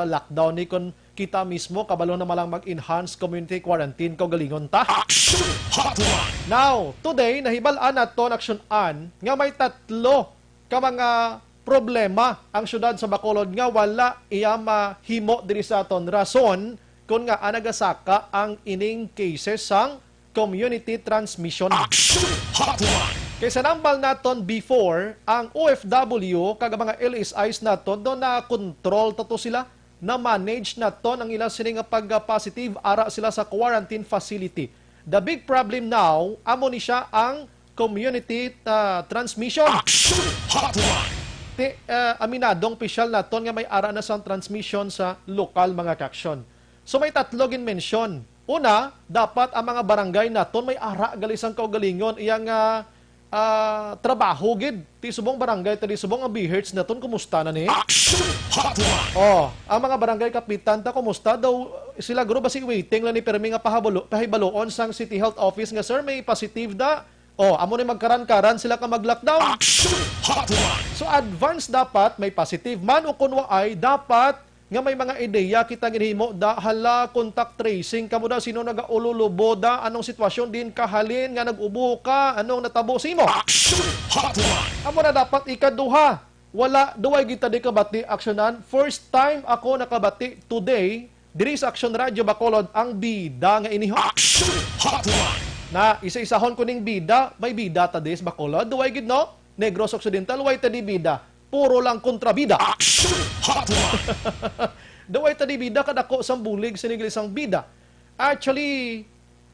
lockdown ni kon kita mismo kabalo na malang mag-enhance community quarantine kaugalingon ta. Action Hotline! Now, today, nahibal-an naton, Action An, nga may tatlo ka mga problema ang siyudad sa Bacolod nga wala iya mahimo diri sa aton. Rason kon ngaa nagasaka ang ining cases sang community transmission. Action Hotline! Kay sa nambal naton before, ang O F W kag ang mga L S Is naton, do na-control ta to sila, na-manage naton ang ila sini nga pagka-positive, ara sila sa quarantine facility. The big problem now, amo ni siya ang community, ah, transmission. Action Hotline! Ti, ah, aminadong pisyal naton nga may ara na sang transmission sa lokal, mga ka-action. So, may tatlo gin-mention. Una, dapat ang mga barangay naton may ara gali sang kaugalingon iya nga, ah, trabaho gid. Ti subong barangay, ti subong ang B H naton, kumusta na ni? Action Hotline! Oh, ang mga barangay kapitan ta, kumusta daw sila, guro? Basi waiting lang ni permi nga pahabalo-, pahibaloon sang City Health Office nga, "Sir, may positive da." Oh, amo ni magkaran-karan sila ka mag-lockdown. Action Hotline! So, advance dapat, may positive man o kun waay, dapat nga may mga ideya kita ginhimo da, hala, contact tracing kamo da, sino nagaululubo da, anong sitwasyon din kahalin nga nag-ubo ka, anong natabo sa imo? Action Hotline! Amo na dapat ikaduha. Wala, duway gid ta di kabati, Action An. First time ako nakabati today diri sa Action Radio Bacolod ang bida nga iniho. Action Hotline! Na, isa-isahon ko ning bida, may bida ta di sa Bacolod, duway gid, no? Negros Occidental, way ta di bida. Puro lang kontrabida. Action Hotline! Duway ta di bida, kadako sang bulig sa nigli sang bida. Actually,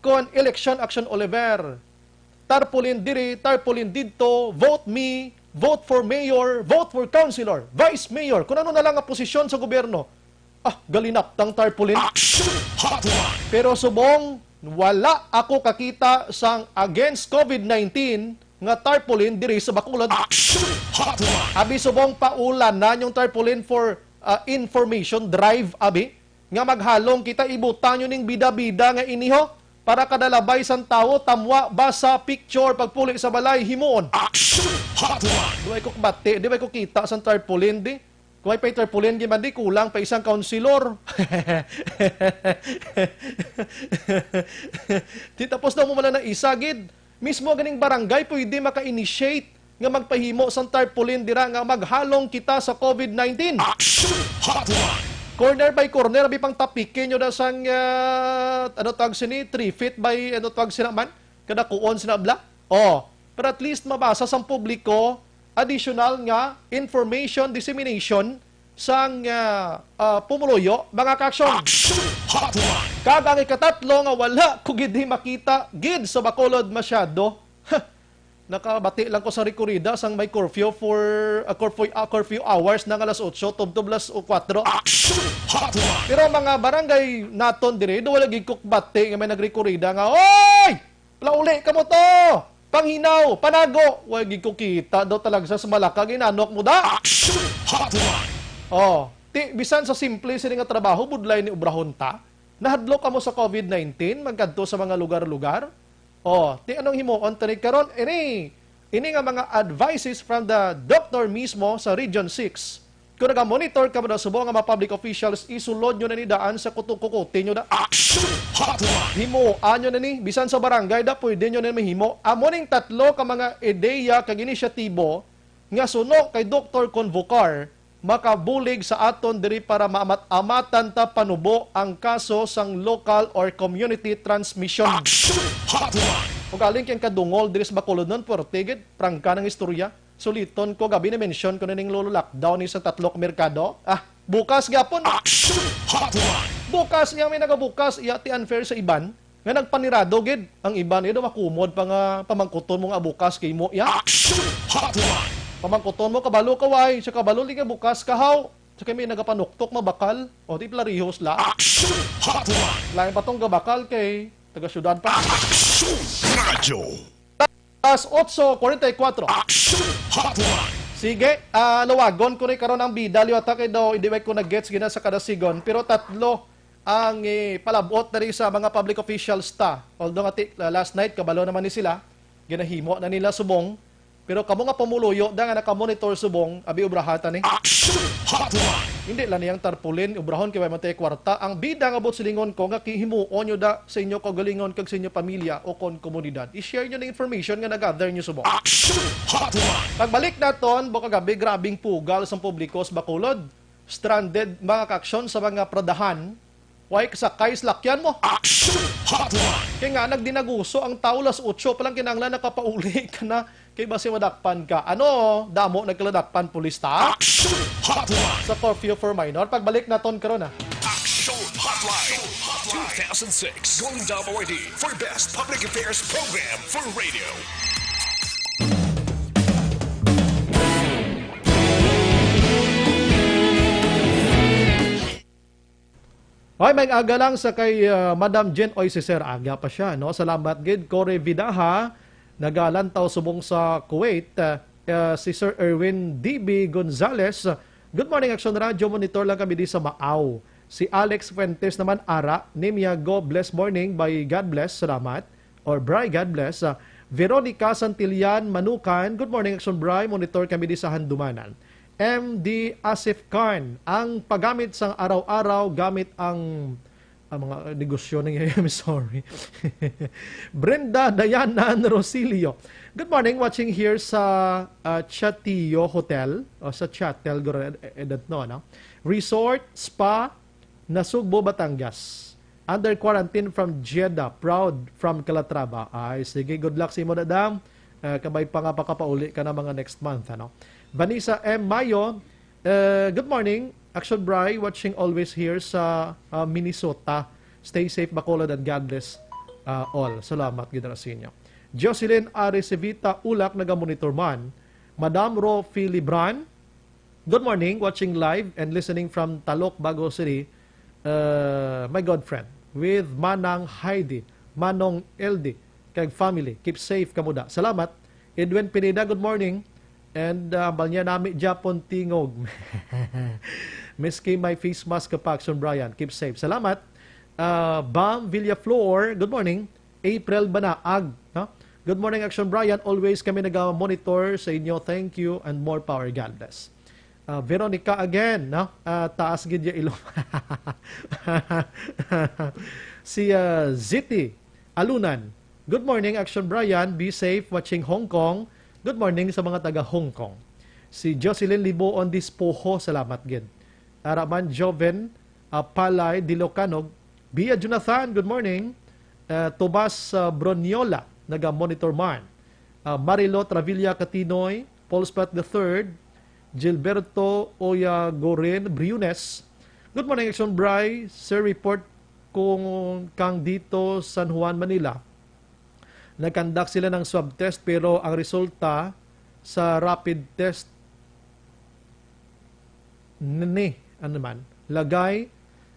kon election, Action Oliver, tarpaulin diri, tarpaulin didto, vote me, vote for mayor, vote for councilor, vice mayor, kung ano na lang nga posisyon sa gobyerno. Ah, galinaptang tarpaulin. Action Hotline! Pero subong, wala ako kakita sang against COVID nineteen nga tarpaulin diri sa Bacolod. Action Hotline! Abi subong, paulan na yung tarpaulin for ah, information drive, abi, nga maghalong kita, ibutang nyo ning bida-bida nga iniho para kada labay sang tawo, tamwa, basa, picture, pagpuli sa balay, himuon. Action Hotline! Di ba ko kabati, di ba ko kita sang tarpaulin, di? Kung may pay tarpaulin, di man di, kulang pa isang kaunsilor. Di tapos daw mo man lang na isa, gid. Mismo ganing barangay pwede maka-initiate nga magpahimo sang tarpaulin dira nga maghalong kita sa COVID nineteen. Action Hotline! Corner by corner, abi pang tapikin nyo na sang, ah, ano tawag sini, three feet by, ano tawag sina man? Kadakuon sina bla? Oh, pero at least mabasa sang publiko, additional nga information dissemination sang, ah, ah, pumuluyo, mga ka-action. Action Hotline! Kag ang ikatatlo nga wala ko gid makita gid sa Bacolod masyado. Nakabati lang ko sa rekorida sang may curfew for, ah, curfew, ah, curfew hours na nga alas otso tubtob alas kwatro. Action Hotline! Pero ang mga barangay naton diri, do wala gid ko kabati nga may nagrekorida nga, "Oy! Pauli kamo to! Panghinaw! Panago!" Wala gid ko kita daw talaga sa malaka, ginanok mo da. Action Hotline! Oh, ti, bisan sa simple sini nga trabaho, budlay ni obrahon ta. Nahadlok kamo sa COVID nineteen, magkadto sa mga lugar-lugar? Oh, ti anong himuon tani karon? Ini, ini nga mga advices from the doctor mismo sa Region six. Kung naga-monitor kamo na subong nga mga public officials, isulod nyo na ni daan sa kutokukuti nyo na. Action Hotline! Himuan nyo na ni, bisan sa barangay da, pwede nyo na mahimo. Amo ning tatlo ka mga ideya kag inisyatibo nga suno kay Doktor Convocar, makabulig sa aton diri para maamat-amatan ta panubo ang kaso sang local or community transmission. Action Hotline! Ug galing kay ang kadungol diri sa Bacolod nun, puwerte gid, prangka ng istorya. Suliton ko, gabi na-mention ko na ning lolo lockdown ni sa tatlo ka merkado. Ah, bukas gyapon. Action Hotline! Bukas, iya may nagabukas, iya ti unfair sa iban. Nga nagpanirado gid ang iban, iya daw makumod pa nga pamangkuton mo nga bukas kay mo, iya. Action Hotline! Pamangkuton mo, kabalo ka, way, sa kabalo, di ka bukas, kahaw. Sa kami nagapanuktok, mabakal. O, di pala rihos la. Action Hotline! Lain pa tong gabakal kay taga-syudad pa. Action Radyo! Alas otso kuwarenta y kuwatro. Action Hotline! Sige, ah, luwagon ko ni karon ang bida, liwata kay daw, hindi ba ko nag-gets gina sa kada sigon? Pero tatlo ang, eh, palabot na rin sa mga public officials ta. Although nga ti-, last night, kabalo naman ni sila, ginahimo na nila subong. Pero kamo nga pumuluyo da nga nakamonitor subong, abi obrahata ni. Action Hotline! Hindi lang niyang tarpaulin, obrahon kay way man tayo kwarta. Ang bida nga buot silingon ko nga kihimuon nyo da sa inyo kaugalingon kag sa inyo pamilya o kon komunidad. I-share nyo na information nga nag-gather nyo subong. Action Hotline! Pagbalik naton, buka gabi, grabing pugal sa publiko sa Bacolod. Stranded mga kaaksyon sa mga pradahan, way kasakay sa lakyan mo. Action Hotline! Kay nga, nagdinaguso ang tao, las otso pa lang kinahanglan nakapauli ka na, kay basi madakpan ka. Ano, damo nagkaladakpan pulis ta? Action Hotline! Sa curfew for minor, pagbalik naton karon, ah. Action Hotline! Two thousand six Golden Dome Awardee for Best Public Affairs Program for Radio. Ay, may aga lang sa kay, ah, Madam Jen. Oy, si Sir, aga pa siya, no? Salamat gid, Corey Vidaha, nagalantaw subong sa Kuwait. Ah, ah, si Sir Erwin D B Gonzales, "Good morning, Action Radio. Monitor lang kami di sa Maaw." Si Alex Fuentes naman, ara, Nimia, "Go, bless morning, by God bless." Salamat. Or Bri, God bless. Ah, Veronica Santillan Manukan, "Good morning, Action Bri. Monitor kami di sa Handumanan." M D Asif Khan, "Ang paggamit sang araw-araw gamit ang, ang mga negosyo ng," I'm sorry. Brenda Dayanan Rosilio, "Good morning, watching here sa, ah, Chatillo Hotel," o sa Chatel, guro, I, I don't know, no? "Resort, spa, Nasugbo, Batangas. Under quarantine from Jeddah. Proud from Calatrava." Ay, sige, good luck sa imo, dadang. Eh, kabay pa nga pakapauli ka na mga next month, ano? Vanessa M Mayo, eh, "Good morning, Action Bri, watching always here sa, ah, Minnesota. Stay safe, Bacolod, and God bless, ah, all." Salamat gid ra sa inyo. Jocelyn Arecevita Ulak, nagamonitor man. Madam Ro Filibran, "Good morning, watching live and listening from Talok, Bago City. Uh, my good friend, with Manang Heidi, Manong L D, kag family. Keep safe kamo da." Salamat. Edwin Pineda, "Good morning." And, uh, hambal niya, "Nami Japon tingog." Miski may face mask ka pa, Action Brian. Keep safe. Salamat. Ah, Bam Villaflor, good morning. April Banaag, no? Good morning, Action Brian. Always kami naga-monitor sa inyo. Thank you and more power. God bless. Ah, Veronica again, no? Ah, taas gid ya ilong. Si, ah, Ziti Alunan. Good morning, Action Brian. Be safe watching Hong Kong. Good morning sa mga taga Hong Kong. Si Jocelyn Liboon Dispoho, salamat gid. Araman Joven, ah, Palay Dilocanog. Bia Jonathan, good morning. Ah, Tomas, ah, Broniola, naga-monitor man. Ah, Marilo Travilla Catinoy, Paul Spot the third, Gilberto Oyagoren Briones. Good morning, Action Bri. Sir, report kung kang dito San Juan, Manila. Nag-conduct sila ng swab test pero ang resulta sa rapid test ni, ano man, lagay,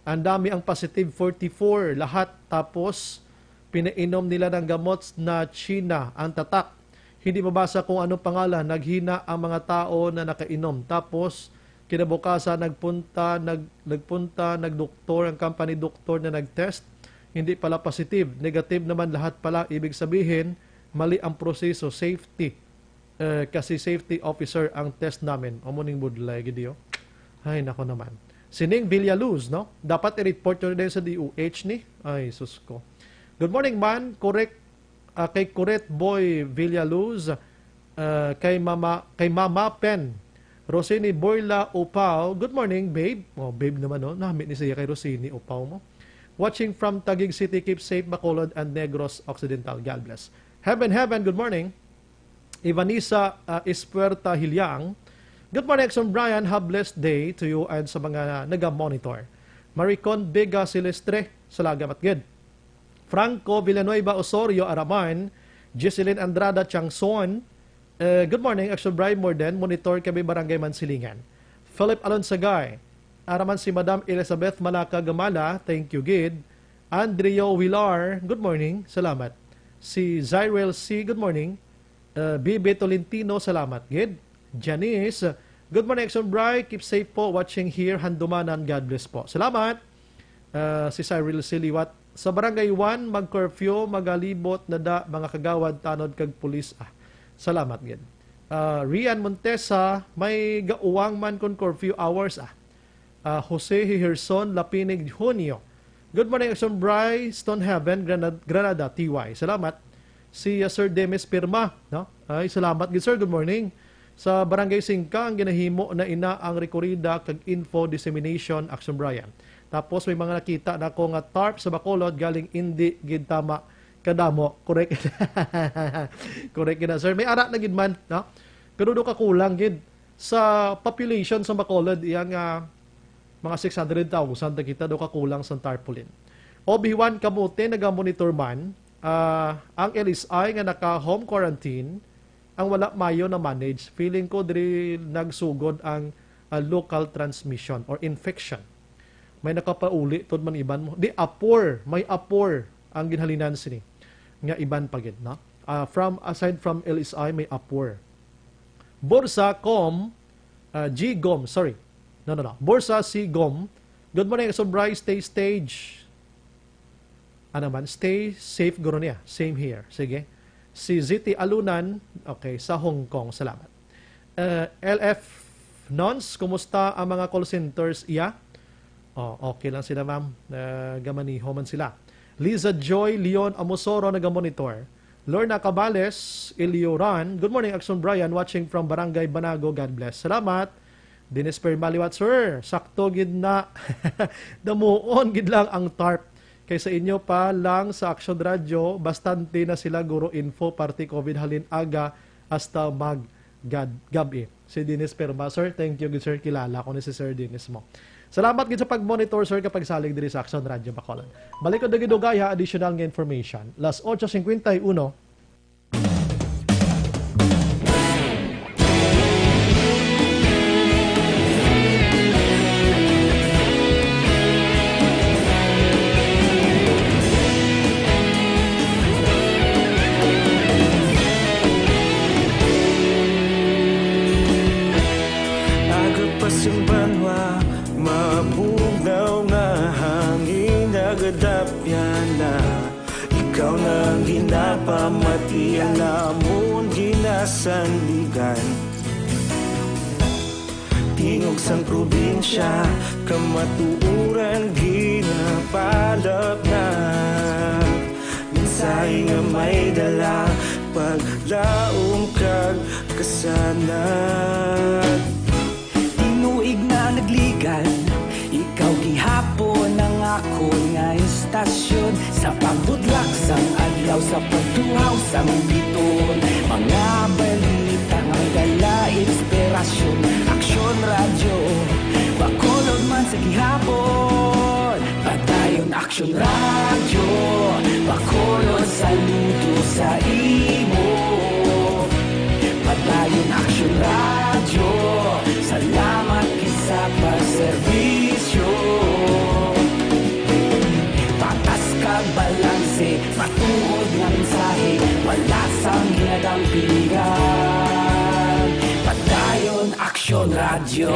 ang dami ang positive, forty-four lahat, tapos pinainom nila ng gamot na China ang tatak. Hindi mabasa kung anong pangalan, naghina ang mga tao na nakainom. Tapos, kinabukasan, nagpunta, nag, nagpunta, nagdoktor ang company doktor na nag-test. Hindi pala positive. Negative naman lahat pala. Ibig sabihin, mali ang proseso. Safety. Eh, kasi safety officer ang test namin. Amo ning budlay, gid, yo. Ay, nako naman. Sining Villaluz, no? Dapat i-report nyo din sa D O H ni. Ay, sus ko. Good morning, man. Correct, ah, kay Correct Boy Villaluz, ah, kay Mama, kay Mama Pen. Rosini Boyla Upao. Good morning, babe. Oh, babe naman, no? Nami ni siya kay Rosini Upao mo. Watching from Taguig City. Keep safe, Bacolod and Negros Occidental. God bless. Heaven, heaven, good morning. Ivanisa, ah, Espuerta Hilyang. Good morning, Action Brian. Have blessed day to you and sa mga naga-monitor. Maricon Vega Silestre, salamat gid. Franco Villanueva Osorio Araman, Jesselyn Andrada Changson. Eh, good morning, Action Brian Morden. Monitor kami, Barangay Mansilingan. Philip Alonsagay, araman si Madam Elizabeth Malaka Gamala. Thank you, gid. Andrio Villar, good morning. Salamat. Si Zyrel C, good morning. Uh, Bibi Tolentino, salamat gid. Janice, good morning, Action Bri. Keep safe po. Watching here, Handumanan. God bless po. Salamat. Uh, si Cyril Siliwat. Sa Barangay one, mag-curfew, magalibot na da, mga kagawad, tanod kag pulis. Ah, salamat gid. Uh, Rian Montesa, may gauwang man kon curfew hours. Ah, Ah, Jose Hiherson Lapinig Junio. Good morning, Action Bri, Stonehaven, Granad-, Granada, T Y. Salamat. Si, ah, Sir Demis Pirma, no? Ay, salamat gid, sir. Good morning. Sa Barangay Singka, ang ginahimo na ina ang rekorida kag info dissemination, Action Brian. Tapos may mga nakita na ko nga tarp sa Bacolod galing indi gid tama kadamo. Correct. Correct gid na, sir. May ara na gid man, no? Pero do ka kulang gid sa population sa Bacolod, iya nga mga six hundred thousand na kita daw kakulang sa tarpaulin. Obi Juan Camote, naga-monitor man, ah, ang L S I nga naka-home quarantine, ang wala mayo na manage. Feeling ko diri nagsugod ang, ah, local transmission or infection. May nakapauli, tod man iban mo. Di, Apor, may Apor ang ginhalinan sini. Nga iban pa gid, no? Ah, from, aside from L S I, may Apor. Borsa Com, ah, G Gom, sorry. No, no, no. Borsa C Gom. Good morning, Action Bri. Stay stage. Ano man, stay safe, guro niya. Same here. Sige. Si Z T Alunan, okay, sa Hong Kong. Salamat. Uh, L F Nons, kumusta ang mga call centers? Iya? Oh, okay lang sila, ma'am. Uh, gamaniho man sila. Liza Joy Leon Amosoro, naga-monitor. Lorna Cabales Ilioran, good morning, Action Brian, watching from Barangay Banago. God bless. Salamat. Dennis Perma liwat, sir. Sakto gid na. Damuon gid lang ang tarp. Kay sa inyo pa lang sa Action Radio, bastante na sila, guro, info, parte COVID halin aga hasta mag gad-, gab-i. Si Dennis Perma, sir, thank you gid, sir. Kilala ko ni si Sir Dennis mo. Salamat gid sa pag-monitor, sir, kapag salig diri sa Action Radio Bacolod. Balik ko dugay-dugay ha, additional nga information. Las ocho cincuenta y uno. Aga pa sing banwa, Ang ginapamati, alamon ginasandigan. Tingog sang probinsya, kamatuoran ginapalapnag. Mensahe nga may dala, paglaom kag kasanag. Tinuig na nagligan, ikaw gihapon ang akon nga istasyon. Sa pagbutlak sang adlaw, sa pagtuhaw sang biton, mga balita nga may dala inspirasyon. Aksyon Radyo, Bacolod man sa gihapon. Padayon Aksyon Radyo, Bacolod, saludo sa imo. Padayon Aksyon Radyo, salamat gid sa pagserbisyo. Patas kag balanse, matuod nga mensahe, wala sang ginadampigan. Padayon Aksyon Radyo.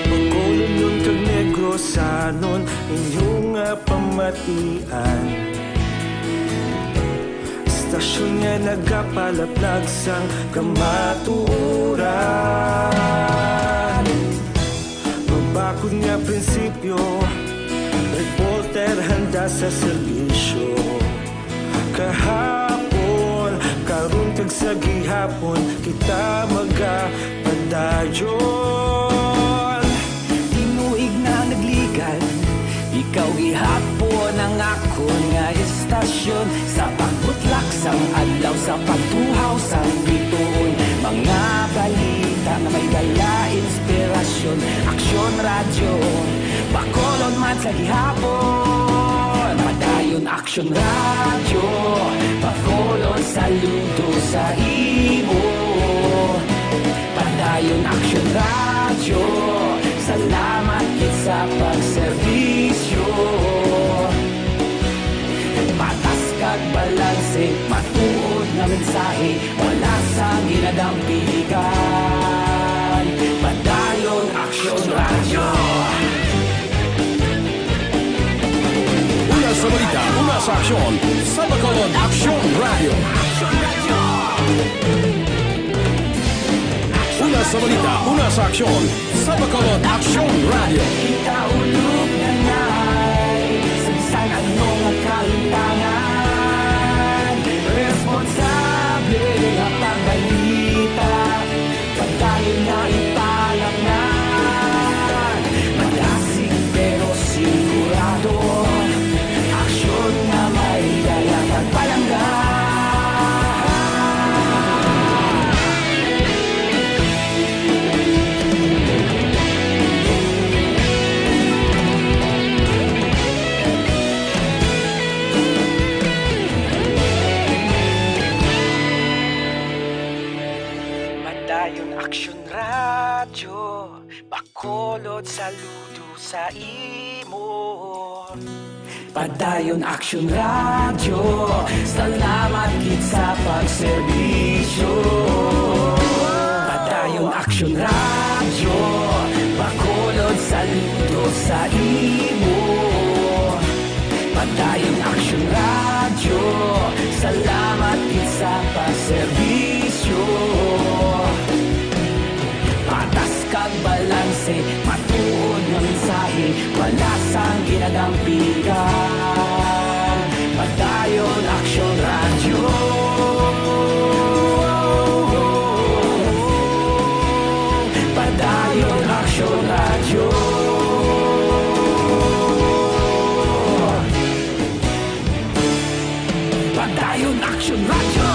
Bacolodnon kag Negrosanon, inyo nga pamatian. Istasyon nga nagapalaplag sang kamatuoran. Mabakod nga prinsipyo, reporter handa sa serbisyo. Kahapon, karon, kag sa gihapon, kita magapadayon. Tinuig na nagligan, ikaw gihapon ang akon nga istasyon. Sa pagbutlak sang adlaw, sa pagtuhaw sang bituon, mga balita nga may dala inspirasyon. Aksyon Radyo, Bacolod man sa gihapon. Padayon Aksyon Radyo, Bacolod, saludo sa imo. Padayon Aksyon Radyo, salamat gid sa pagserbisyo. Patas kag balanse, matuod nga mensahe, wala sang ginadampigan. Padayon Aksyon Radyo. Una sa balita, una sa aksyon, sa Bacolod Aksyon Radyo. Una sa balita, una sa aksyon, sa Bacolod Aksyon Radyo. Kita ulog na nay, sa bisan ano nga kalimtangan, responsable nga pagbalita. Padayon na ipalangnan, madasig pero sigurado, aksyon nga may dala kag palangga. Padayon Aksyon Radyo, Bacolod, saludo sa imo. Padayon Aksyon Radyo, salamat gid sa pagserbisyo. Padayon Aksyon Radyo, Bacolod, saludo sa imo. Padayon Aksyon Radyo, salamat gid sa pagserbisyo. Patas kag balanse, matuod nga mensahe, wala sang ginadampigan. Padayon Aksyon Radyo. Padayon Aksyon Radyo. Padayon Aksyon Radyo.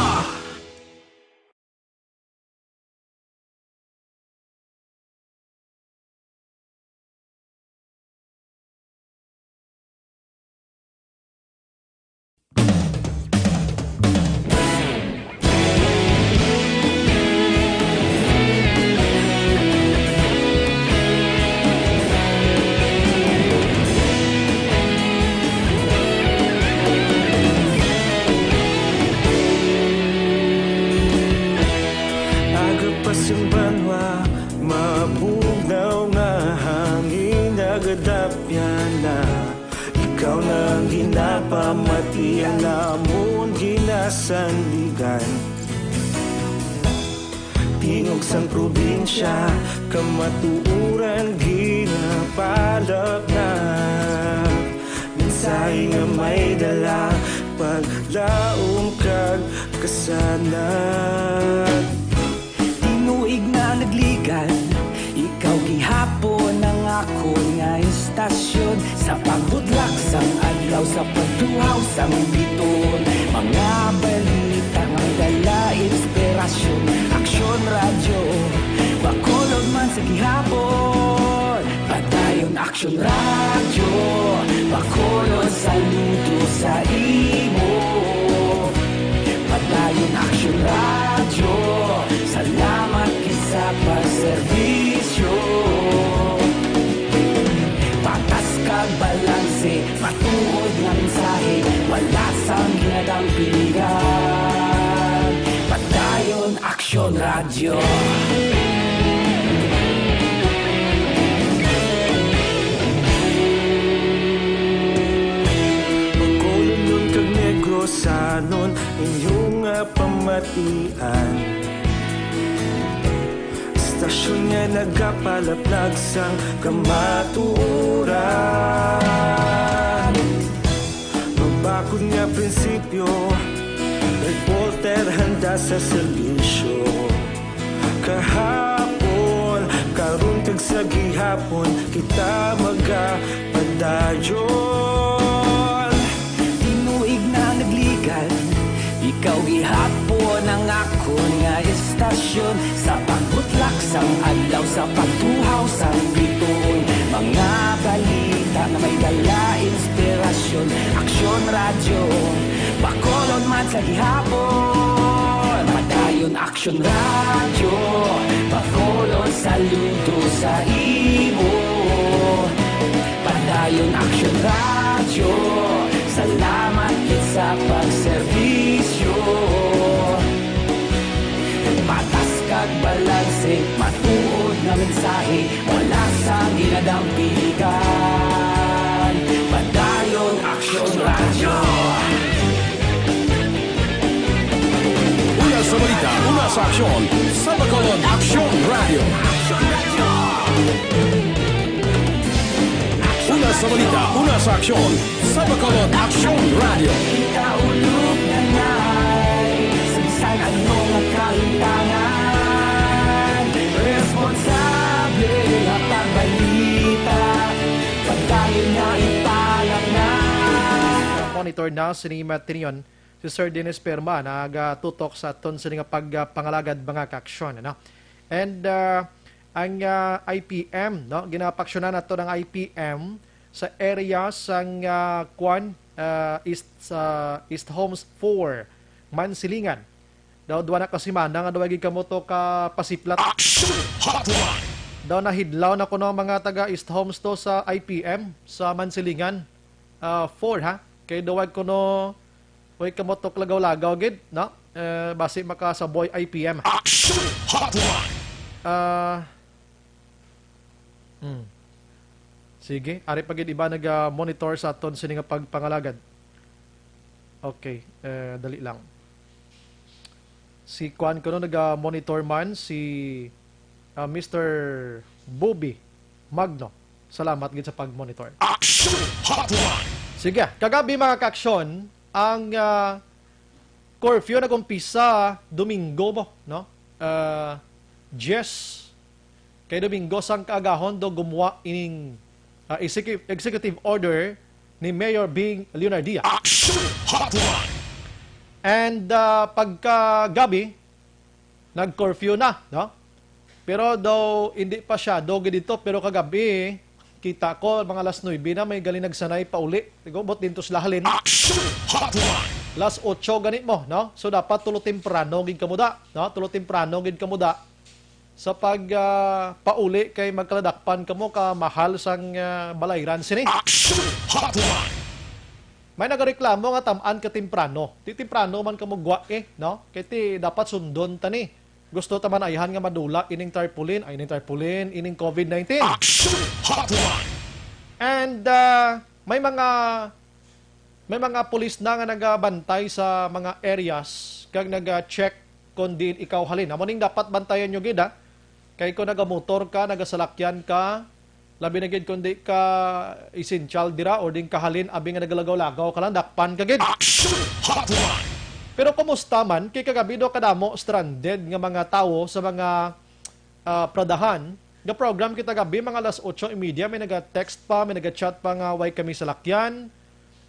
Iya namon ginasandigan. Tingog sang probinsya, kamatuoran ginapalapnag. Mensahe nga may dala, paglaom kag kasanag. Tinuig na nagligan, ikaw gihapon ang akon nga istasyon. Sa pagbutlak sang adlaw, sa pagtuhaw sang biton, mga balita nga dala inspirasyon. Aksyon Radyo, Bacolod man sa gihapon. Padayon Aksyon Radyo, Bacolod, saludo sa imo. Padayon Aksyon Radyo, salamat gid sa pagserbisyo. Patas kag balanse, matuod nga mensahe, wala sang ginadampingan. Padayon Aksyon Radyo. Bacolodnon kag Negrosanon, inyo nga pamatian. Istasyon nga nagapalaplag sang kamatuoran. Mabakod nga prinsipyo, reporter handa sa serbisyo. Kahapon, karon kag sa gihapon, kita magapadayon. Tinuig na nagligan, ikaw gihapon ang akon nga istasyon. Sa pagbutlak sang adlaw, sa pagtuhaw sang bituon, mga balita nga may dala inspirasyon. Aksyon Radyo, Bacolod man sa gihapon. Padayon Aksyon Radyo, Bacolod, saludo sa imo. Padayon Aksyon Radyo, salamat gid sa pagserbisyo. Patas kag balanse, matuod nga mensahe, wala sang ginadampigan. Padayon Aksyon Radyo. Una sa balita, una sa aksyon, sa Bacolod Aksyon Radyo. Una sa balita, una sa aksyon, sa Bacolod Aksyon Radyo. Kita ulog na ngay, sa bisan ano nga kalimtangan, responsable nga pagbalita, pagdayon nga ipalamnan. Monitor na sini Matinion, si Sir Dennis Perma nagatutok sa aton sini nga pagpangalagad, mga kaaksyon, ano? And, ah, ang, ah, I P M, no? Ginapaaksyonan nato ng I P M sa area sang, ah, kwan, ah, East, sa East Homes four, Mansilingan. Daw duwa na ka semana nga daw gid kamo to ka pasiplat. Action Hotline! Daw nahidlaw na kuno ang mga taga East Homes to sa I P M sa Mansilingan, ah, four, ha? Kay daw kuno, way kamo to lagaw-lagaw gid, no? Eh, basi makasaboy I P M. Action Hotline! Ah, hmm. Sige, ari pa gid iba naga-monitor sa aton sini nga pagpangalagad. Okay, eh, dali lang. Si kuan kuno naga-monitor man, si, ah, Mister Bobby Magno. Salamat gid sa pag-monitor. Action Hotline! Sige, kagabi, mga kaaksyon, ang, ah, curfew nag-umpisa Domingo mo, no? Ah, diyes kay Domingo sang kaagahon do gumuwa ining, ah, execu-, executive order ni Mayor Bing Leonardia. Action Hotline! And, ah, pagkagabi, nag-curfew na, no? Pero daw, hindi pa siya, daw gid dito, pero kagabi, kita ko, mga alas nuebe na, may gali nagsanay pauli. Siguro, bot dito sila halin. Action Hotline! Alas otso gani mo, no? So, dapat tulo temprano gid kamo da, no? Tulo temprano gid kamo da. Sa pag, ah, pauli kay magkaladakpan kamo ka mahal sang, ah, balayran sini. Action Hotline! May nagareklamo nga tam-an ka temprano. Ti temprano man kamo gwa eh, no? Kay ti dapat sundon ta ni. Gusto ta man ayhan nga madula ining tarpaulin, ay, ining tarpaulin, ining COVID nineteen. Action Hotline! And, ah, may mga May mga pulis na nga nagabantay sa mga areas kag naga-check kon diin ikaw halin. Amo ning dapat bantayan nyo gid, ha? Kay kung nagamotor ka, nagasalakyan ka, labi na gid kung di ka essential dira or di ka halin, abi nga nagalagaw-lagaw ka lang, dakpan ka gid. Action Hotline! Pero kumusta man? Kay kagabi daw kadamo stranded nga mga tawo sa mga, ah, Pradahan. Ga-program kita gabi, mga alas otso y media, may naga-text pa, may naga-chat pa nga way kami salakyan.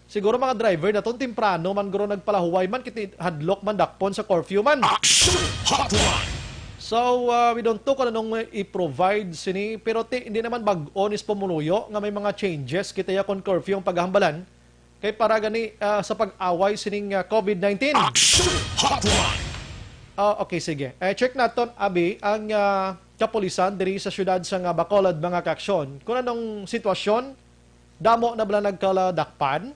Siguro mga driver naton temprano man guro nagpalahuway man, kiti hadlok man dakpon sa curfew man. Action Hotline! So, ah, we don't know kung anong i-provide sini, pero ti, hindi naman bag-o ni sa pumuluyo nga may mga changes kita ya kon curfew ang paghambalan kay para gani, ah, sa pag-away sining, ah, COVID nineteen. Action Hotline! Ah, okay, sige. Eh, check naton, abi, ang, ah, kapulisan diri sa siyudad sang, ah, Bacolod, mga kaaksyon. Kung anong sitwasyon, damo na bala nagkaladakpan?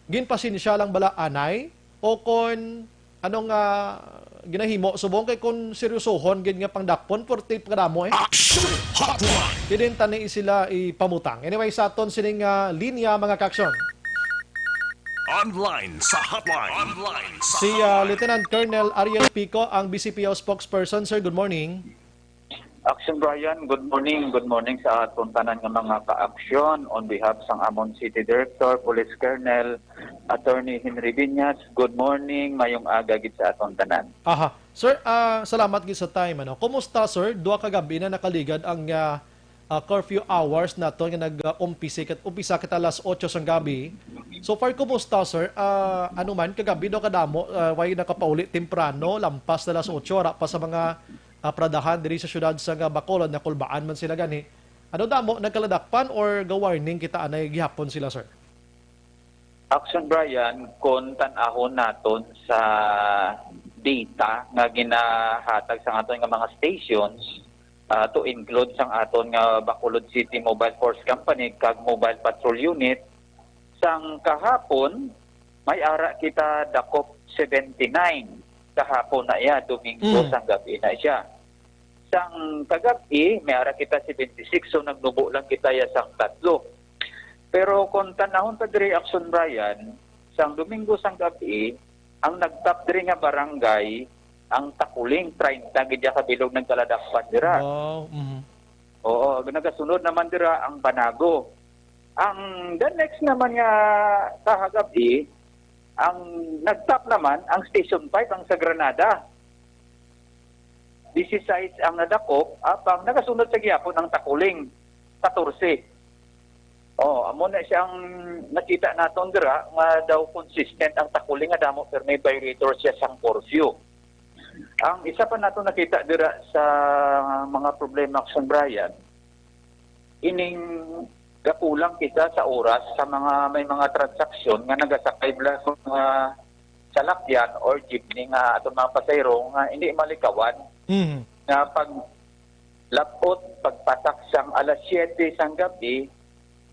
Ginpasensya lang bala anay? O kon anong, ah, ginahimo subong kay kon seryosohon gid nga pangdakpon, purti kadamo eh. Action Hotline! Didin tani sila ipamutang. Anyway, sa aton sining, ah, linya, mga kaaksyon. Online sa hotline. Online sa Si, ah, hotline. Lieutenant Colonel Ariel Pico, ang B C P O spokesperson. Sir, good morning. Action Brian, good morning. Good morning sa aton tanan nga mga ka-aksyon. On behalf sang amon City Director, Police Colonel, Attorney Henry Viñas, good morning. Mayong aga gid sa aton tanan. Aha. Sir, ah, salamat gid sa time, ano. Kumusta, sir? Duha ka gabi na nakaligad ang, ah, ah, curfew hours naton nga nag-umpisa kat-, umpisa kita alas otso sang gabi. So far, kumusta, sir? Ah, ano man, kagabi daw kadamo, ah, way nakapauli temprano, lampas na alas otso, ara pa sa mga, ah, Pradahan diri sa siyudad sa nga Bacolod, nakulbaan man sila gani. Ano damo, nagkaladakpan or ga-warning kita anay gihapon sila, sir? Action Brian, kung tan-ahon naton sa data nga ginahatag sa aton nga mga stations, ah, to include sang aton nga Bacolod City Mobile Force Company kag Mobile Patrol Unit, sang kahapon may ara kita dakop seventy-nine kahapon na iya, Domingo Mm. sang gabi na siya. Sang kagab-i, may ara kita seventy-six, so nagnubo lang kita ya sang tatlo. Pero kung tanahon ta diri, Action Brian, sang Domingo sang gabi, ang nagtap diri nga barangay, ang Takuling, treinta gid ya ka bilog nagkaladakpan dira. Wow, mhm. Oo, nagasunod naman dira ang Banago. Ang the next naman nga kahagabi, ang nagtap naman ang Station five, ang sa Granada. Disisays ang nadakop, apang nagasunod sa gihapon ang Takuling, katorse. Oh, amo na siyang nakita naton dira nga daw consistent ang Takuling nga damo, pero may violator siya sang curfew. Ang isa pa nato nakita dira sa mga problema, Action Brian, ining gakulang kita sa oras sa mga, may mga transaksyon nga nagasakay bala sa mga salakyan or jeepney nga aton mga pasahero nga hindi malikawan Mhm. nga pag lapot, pagpatak sang alas siyete sang gabi,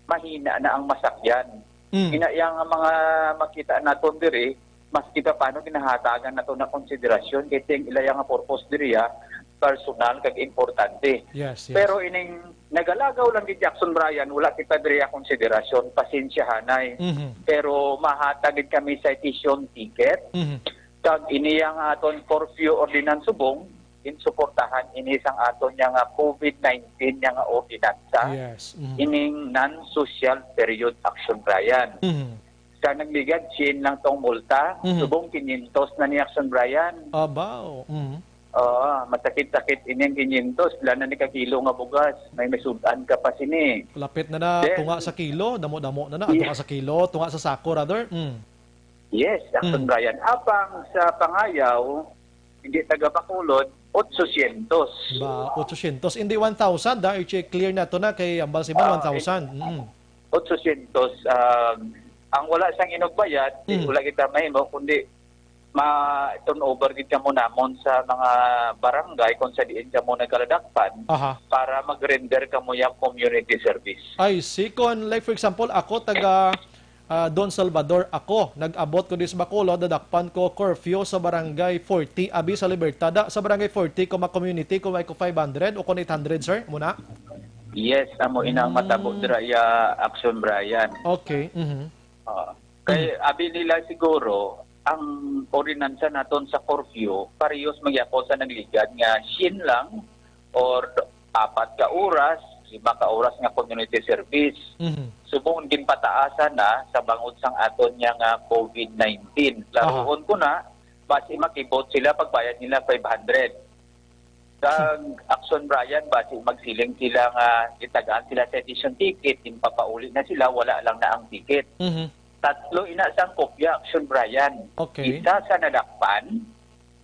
mahina na ang masakyan. Mm. Ina iya nga mga makita naton diri, mas kita paano ginahatagan nato na konsiderasyon kay ting ilaya nga purpose diri, ah, personal kag importante. Yes, yes. Pero ining nagalagaw lang gid, Jackson Bryan, wala kita diri ang konsiderasyon, pasensyahanay. Mhm. Pero mahatag gid kami citation ticket. Mhm. Kag ini ang aton curfew ordinance subong, ginsuportahan ini sang aton niya nga COVID nineteen niya nga ordinansa, Yes. Mhm. ining non-social period, Action Bryan. Mhm. Sa nagligad, sien lang tong multa, Mhm. subong quinientos na ni, Action Bryan. Abaw. Mhm. Oo, masakit-sakit ini ang quinientos, wala na ni ka kilo nga bugas, may masud-an ka pa sini. Lapit na na, Then, tunga sa kilo, damo-damo na na, yes. Tunga sa kilo, tunga sa sako rather. Mm. Yes, Action Mm. Bryan. Apang sa pangayaw, hindi taga Bacolod, otsosyentos. Ba, otsosyentos. Hindi one thousand, ha? I-check clear nato na kay Ambal Siman, Ah, one thousand. Mm. Otsosyentos. Um, ang wala sang inugbayad, di Mm. wala kita mahimo, kundi ma-turn over gid kamo namon sa mga barangay kung sa diin kamo nagkaladakpan Aha. para mag-render kamo yung community service. I see. Kung, like, for example, ako taga, ah, Don Salvador ako. Nag-abot ko dis Bacolod, nadakpan ko curfew sa Barangay forty, abi sa Libertad. Ah, sa Barangay forty, kung ma-community, kung may ko five hundred o kung eight hundred, sir, muna? Yes, amo inang Mm. matabo dira ya, Action Bryan. Okay. Mhm. Ah, Kay abi nila siguro, ang ordinansa naton sa curfew, parehas man gyapon sa nagligad nga siyam lang or apat ka oras, lima ka oras nga community service. Mhm. Subong ginpataasan na sa bangod sang aton niya nga covid nineteen. Aha. Klarohon ko na, basi makibot sila pagbayad nila five hundred. Kag Action Brian, basi magsiling sila nga gitagaan sila citation ticket, ginpapauli na sila, wala lang na ang ticket. Mhm. Tatlo ina sang kopya, Action Brian. Okay. Isa sa nadakpan,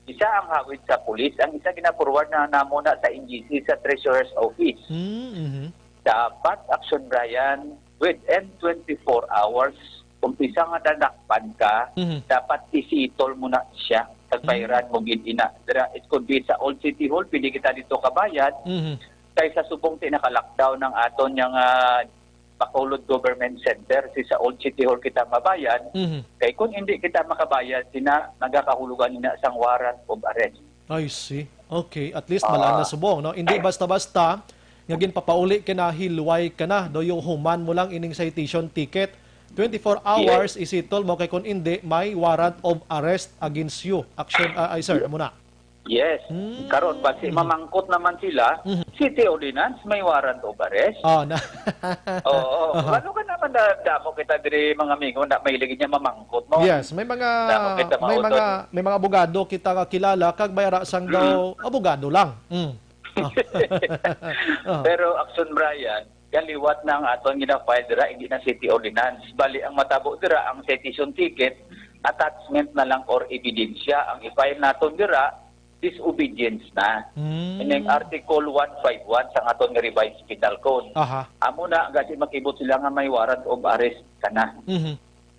isa ang hawid sa pulis, ang isa ginaporward na namo na sa N G C sa Treasurer's Office. Mm, mhm. Dapat, Action Brian, within twenty-four hours, kung isa nga nadakpan ka, Mhm. dapat isitol mo na siya. Kag Mm. bayran mo gid ina. Dira, it could be sa Old City Hall, pwede kita dito kabayad. Mhm. Kay sa subong ti naka-lockdown ang aton nga, ah, Bacolod Government Center, si sa Old City Hall kita mabayad. Mhm. Kay kung hindi kita makabayad, sina nagakahulugan nina sang warrant of arrest. I see. Okay, at least Ah. malaan na subong, no? Hindi basta-basta nga ginpapauli ka na, hilway ka na, do yung human mo lang ining citation ticket. Twenty-four Yes. hours, isitol mo kay kung hindi, may warrant of arrest against you. Action, ah, ay, sir, amo na. Yes. Hmm. Karon, basi Mhm. mamangkot naman sila, Mhm. city ordinance, may warrant of arrest. Oh, na. Oo. Aha. Ano ka naman na damo kita diri, mga amigo, na may ligi niya mamangkot, no? Yes, may mga, Damo kita may mautod. mga, may mga abogado kita kakilala, kag bayara sang Mm. daw abogado lang. Mm. Oh. Oh. Pero, Action Brian, kaliwat na ang aton gina-file dira, hindi na city ordinance. Bali, ang matabo dira, ang citation ticket, attachment na lang or ebidensya. Ang i-file naton dira, disobedience na. Mm. Ining Article one five one sa aton nga Revised Penal Code. Aha. Amo na, gasi makibot sila nga may warrant of arrest ka na. Mhm.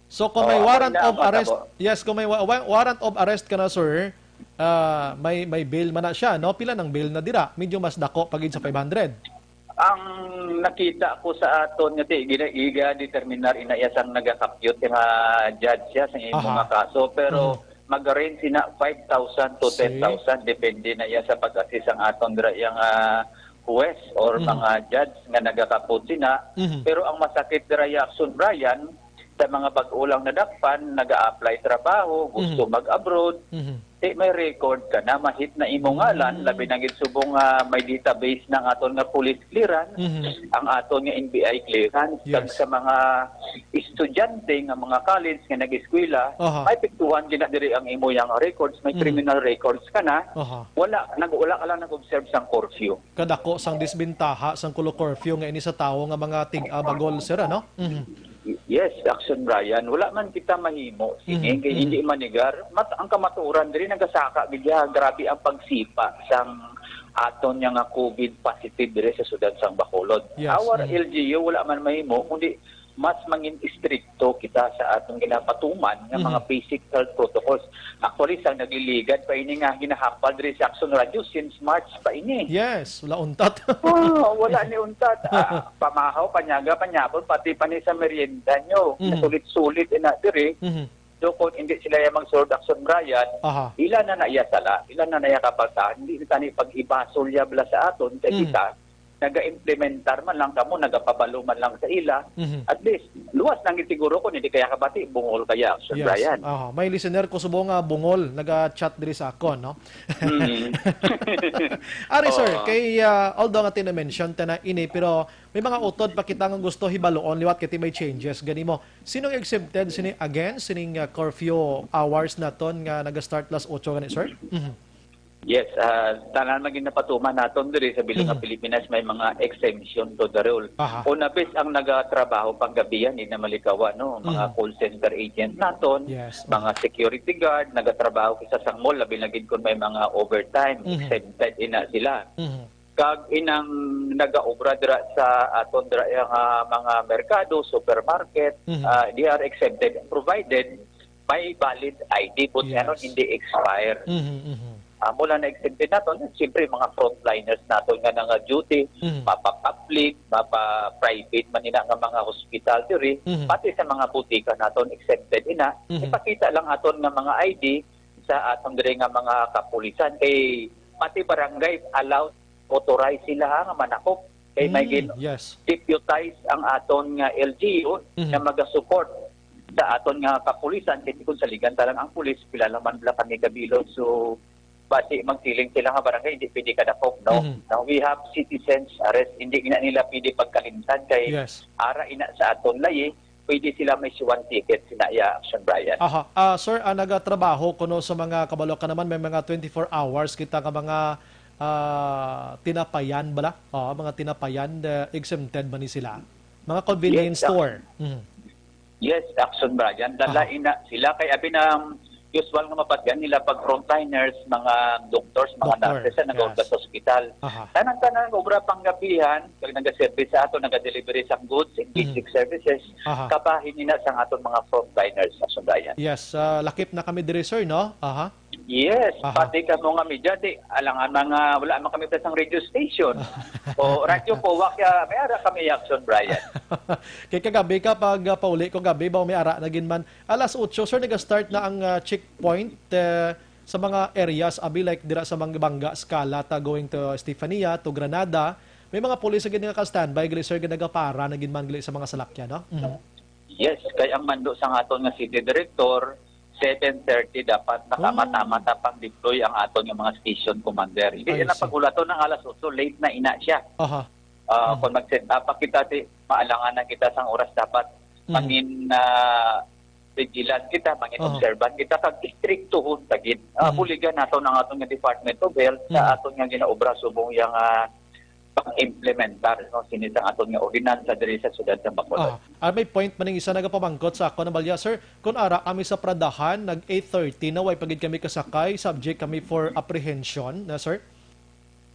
So, kung may Oh, amo warrant na of ang arrest, matabo. Yes, kung may wa-, wa-, warrant of arrest ka na, sir, ah, may, may bail man na siya, no? Pila nang bail na dira? Medyo mas dako pa gid sa five hundred. Ang nakita ko sa aton nga ti-, gina-, iga determinar ina iya sang nagakapyot nga judge siya sa imo Aha. nga kaso, pero Mhm. mag-range sina five thousand to See? ten thousand, depende na iya sa pag-assist ang aton dira yang, ah, huwes or Mhm. mga judge nga nagakapot sina. Mhm. Pero ang masakit dira ya, Action Brian, sa mga bag-o lang nadakpan, nag-a-apply trabaho, gusto Mhm. mag-abroad, Mhm. di may record ka na, ma-hit na imo ngalan, Mm. labi na gid subong nga may database na ang aton nga police clearance, Mhm. ang aton nga N B I clearance, kag Yes. sa mga estudyante nga mga college nga nag-eskwela, Aha. may piktuhan gina diri ang imo yang records, may Mhm. criminal records ka na, Aha. wala, nag-, wala ka lang nag-observe sang curfew. Kadako sang disbentaha sang kulo curfew nga ini sa tawo nga mga tig-a bagol, sir, ano? Mhm. Yes, Action Brian. Wala man kita mahimo sini Mhm, kay mhm. hindi manigar. Mat-, ang kamatuoran diri nagasaka gid ya. Grabe ang pagsipa sang aton nga, nga covid positive diri sa syudad sang Bacolod. Yes, Our mhm. L G U wala man mahimo kundi mas mangin istrikto kita sa atong ginapatuman nga mga Mhm. basic health protocols. Actually, sang nagliligad pa ini nga ginahapal diri sa Action Radio since March pa ini. Yes, wala untat. Oh, wala ni untat. Ah, pamahaw, panyaga, panyapon, pati pa ni sa merienda nyo. Mhm. Nasulit-sulit ina diri. Mhm. So, kung hindi sila yung mag-serve Action Brian, Aha. ila na na iya sala, ila na na iya kapaltahan. Hindi na tani pag-ibasol ya bala sa aton, kay Mhm. kita, naga-implementar man lang kamo, nagapabalo man lang sa ila. Mhm. At least, luwas lang gid siguro kung hindi kaya kabati, bungol kaya, Sir Yes. Brian. Aha. May listener ko subong nga bungol, naga-chat diri sa akon, no? Mm. Ari, sir, Oo. kay, ah, although nga ti-mention ta na ini, pero may mga utod pa kita nga gusto hibaluon liwat kay ti may changes gani mo. Sinong exempted sini again, sining, ah, curfew hours naton nga naga-start las otso gani, sir? Mhm. Yes, ah, tanan man gid napatuman naton diri sa bilog nga Mhm. Pilipinas may mga exemption to the rule. Aha. Una, bis ang nagatrabaho panggabihan, di na malikawan, no? Mga Mhm. call center agent naton, Yes. mga security guard, nagatrabaho kita sa mall, labi na gid kung may mga overtime, Mhm. exempted ina sila. Mhm. Kag inang nagaobra dira sa aton dira nga mga merkado, supermarket, Mhm. ah, they are exempted provided may valid I D, but Yes. ano, hindi expire. Mhm, mhm. Amo lang na-exempted naton, siyempre, mga frontliners naton nga nanga-duty, Mhm. mapa-public, mapa-private man ina nga mga hospital diri, Mhm. pati sa mga butika naton, exempted ina. Mhm. Ipakita lang aton nga mga I D sa aton diri nga mga kapulisan, kay pati barangay allowed, authorized sila, ha, nga manakop. Kay may Mm, gin-, yes. deputize ang aton nga L G U Mhm. nga maga-support sa aton nga kapulisan, kasi kung saligan ta lang ang pulis, pila naman bala kami kabilog. So, basi magsiling sila nga barangay, hindi pwede kadakop, no? Mhm. Now, we have citizens arrest, hindi na nila pwede pagkalimtan kay Yes. ara ina sa aton layi, pwede sila ma-issuean ticket, sina iya, Action Brian. Aha. Ah, sir, ah, nagatrabaho kuno sa mga kabalo ka naman, may mga twenty-four hours kita nga mga, ah, tinapayan bala? Oo, mga tinapayan, eh, exempted ba ni sila? Mga convenience Yes, ah. store. Mhm. Yes, Action Brian. Dala Aha. ina sila kay abi na usual nga mapatgan nila pag frontliners, mga doctors, mga Doctor, nurses na nagaot yes. sa ospital. Aha. Tanan-tanan nga obra panggabihan, kag nagaservice sa ato, nagadelivery sa goods and Mhm. basic services, Aha. kabahin nila sa aton mga frontliners, Action Brian. Yes, ah, lakip na kami diri, sir, no? Aha. Yes, Aha. pati kamo nga media, di, alangan mga, wala man kami sang radio station. O radyo po, wa kaya may ara kami, Action Brian. Kay kagabi ka, pag, ah, pauli ko gabi, ba may ara na gid man. Alas otso, sir, nag-start na ang, ah, checkpoint, eh, sa mga areas, abi, like, dira sa Bang-, Banga, Escalata, going to Estefania, to Granada. May mga pulis gid nga ka-standby, gali, sir, nga nagapara na gid man, gali, sa mga salakyan, no? Mhm. Yes, kay ang mando sa aton nga city director, seven thirty dapat Oh. nakamata-mata pang deploy ang aton nga mga station commander. Hindi I na see. pag-ulaton ng alas otso, late na ina siya. Aha. Ah, Mhm. kung mag-set up pa kita, di, maalangan na kita sang oras dapat Mhm. mangin, ah, vigilant kita, mangin Aha. observant kita, kag istriktuhon ta gid. Ah, Mhm. buligan nato ng aton nga Department of Health sa Mhm. aton nga ginaobra subong yang, ah, pag-implementar, no, sini sang aton nga ordinansa diri sa siyudad sa Bacolod. Ah, ah, may point man ning isa nagapamangkot sa ako na balya, sir. Kung ara kami sa Pradahan, nag eight thirty na, way pa gid kami kasakay, subject kami for apprehension, na, sir?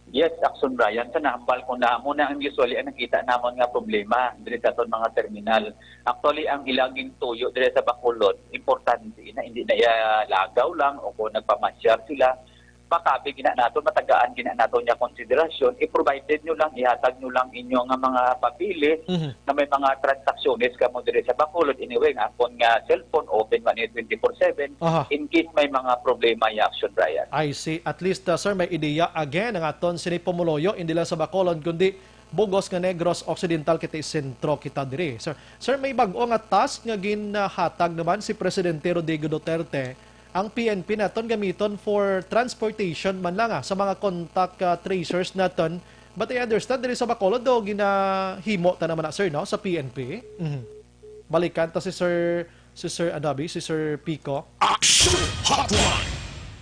Yes, Action Brian, sa nahambal ko na, mo na ang usually ang nakita namon nga problema diri sa aton mga terminal. Actually, ang ilaging tuyo diri sa Bacolod, importante na hindi na iya lagaw lang o kung nagpamasyar sila, makabig gina nato, matagaan gina nato niya konsiderasyon, i-provided nyo lang, ihatag nyo lang inyo nga mga papeles Mhm. na may mga transactions kamo diri sa Bacolod. Anyway, nga akon nga cellphone, open man ni twenty-four seven, Aha. in case may mga problema, ya Action Brian. I see. At least, uh, sir, may ideya again ang aton sini pumuloyo, hindi lang sa Bacolod, kundi bugos nga Negros Occidental, kiti sentro kita diri. Sir, sir, may bag-o nga task nga ginhatag naman si Presidente Rodrigo Duterte, ang P N P naton gamiton for transportation man lang, ah, sa mga contact, ah, tracers naton. But I understand, diri sa Bacolod, do, ginahimo ta naman na, sir, no, sa P N P. Mhm. Balikan ta si Sir, si Sir, ano, abi, si Sir Pico. Action Hotline!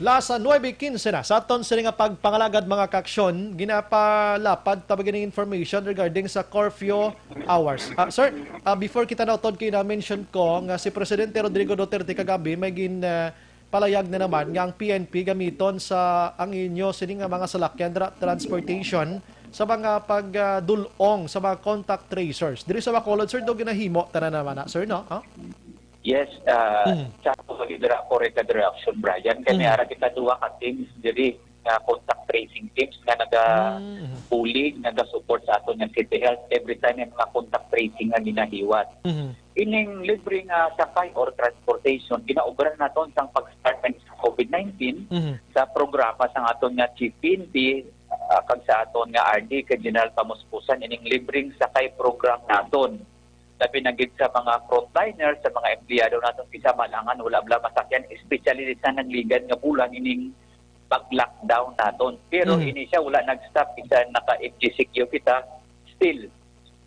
Las nuebe quince na. Sa aton sini nga pagpangalagad, mga kaaksyon, ginapalapad ta ba ganing information regarding sa curfew hours? Ah, sir, ah, before kita nautod kay na-mention ko nga si Presidente Rodrigo Duterte kagabi may gin, ah, palayag na naman nga ang P N P gamiton sa ang inyo sini nga mga salakyan, tra-, transportation sa mga pag, ah, dul-ong sa mga contact tracers. Diri sa Bacolod, sir, do ginahimo tanan naman na, sir, no? Ha? Yes, ah, Mhm. sa ako, dira ko rin ka direction, Brian. Kami Mhm. ara kita duwa ka teams diri, nga contact tracing teams nga naga Mhm. bulig, naga-support sa aton nga City Health every time may mga contact tracing nga ginahiwat. Mhm. Ining libre nga sakay or transportation, ginaobra naton sang pag-start man sa covid nineteen, Mhm. sa programa sa aton nga Chief P N P, ah, kag sa aton nga R D kay General Pamuspusan, ining libreng sakay program naton. Labi na gid sa mga frontliner, sa mga empleyado naton, kisa malangan wala bala masakyan, especially sa nagligad nga bulan ining pag-lockdown naton. Pero Mhm. ini siya wala nag-stop, kisa naka-M G C Q kita, still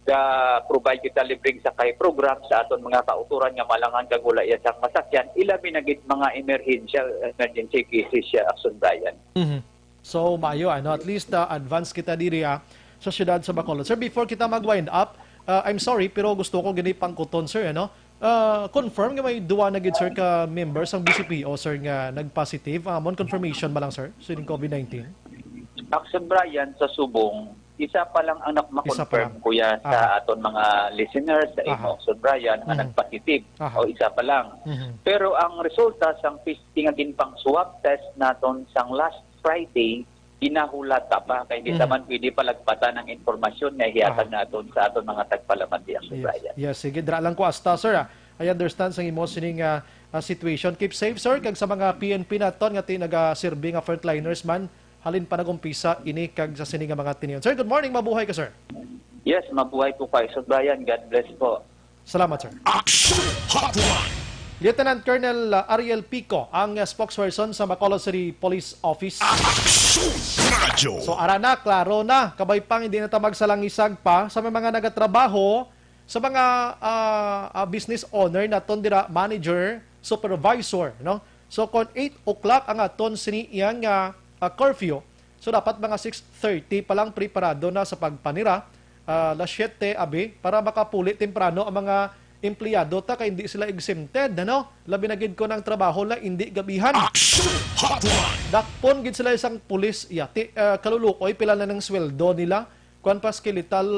ga-provide kita libreng sakay program sa aton mga kautoran nga malangan kag wala iya sang masakyan, ilabi na gid mga emerhensya, emergency cases siya, Action Brian. Mhm. So, maayo, ano, at least, ah, advance kita diri, ah, sa siyudad sa Bacolod. Sir, before kita mag-wind up, ah, I'm sorry, pero gusto ko gini pangkuton, sir, ano? Ah, confirm nga may duwa na gid, sir, ka members ang B C P O, sir, nga nag-positive. Ah, amon confirmation ba lang, sir, sa ining covid nineteen? Action Brian, sa subong, isa pa lang ang nak-, Isa pa ma-confirm, lang. kuya, sa Aha. aton mga listeners, sa Aha. imo, Action Brian, nga Mhm. nag-positive. Aha. O isa pa lang. Mhm. Pero ang resulta sang testing nga ginpang swab test naton sang last Friday, ginahulat ta pa, kay di Mhm. ta man pwede palagpatan ang impormasyon nga ihatag Aha. naton sa aton mga tagpalamati, Action Yes. Brian. Yes, sige, dira lang ko asta, sir, ah. I understand sang imo sining, ah, ah, situation. Keep safe, sir, kag sa mga P N P naton nga ti-, nagaserbi nga frontliners man, halin pa nag-umpisa ini kag sa sini nga mga tinion. Sir, good morning, mabuhay ka, sir. Yes, mabuhay po kayo, Sir Brian. God bless po. Salamat, sir. Action Hotline. Lieutenant Colonel, uh, Ariel Pico ang, uh, spokesperson sa Bacolod City Police Office. Aksyon Radyo. So, ara na, klaro na. Kabay pang hindi na ta magsalangisag pa sa may mga nagatrabaho, sa mga, ah, ah, business owner naton dira, manager, supervisor, no? So, kon eight o'clock ang aton sini iyang, ah, ah, curfew, so dapat mga six thirty pa lang preparado na sa pagpanira, ah, alas siyete, abi, para makapuli temprano ang mga empleyado ta kay hindi sila exempted, ano? Labi na gid kon ang trabaho na hindi gabihan. Action Hotline! Dakpon gid sila sang pulis, yati, ah, kaluluoy, pila na ng sweldo nila. Kuan pa, skeletal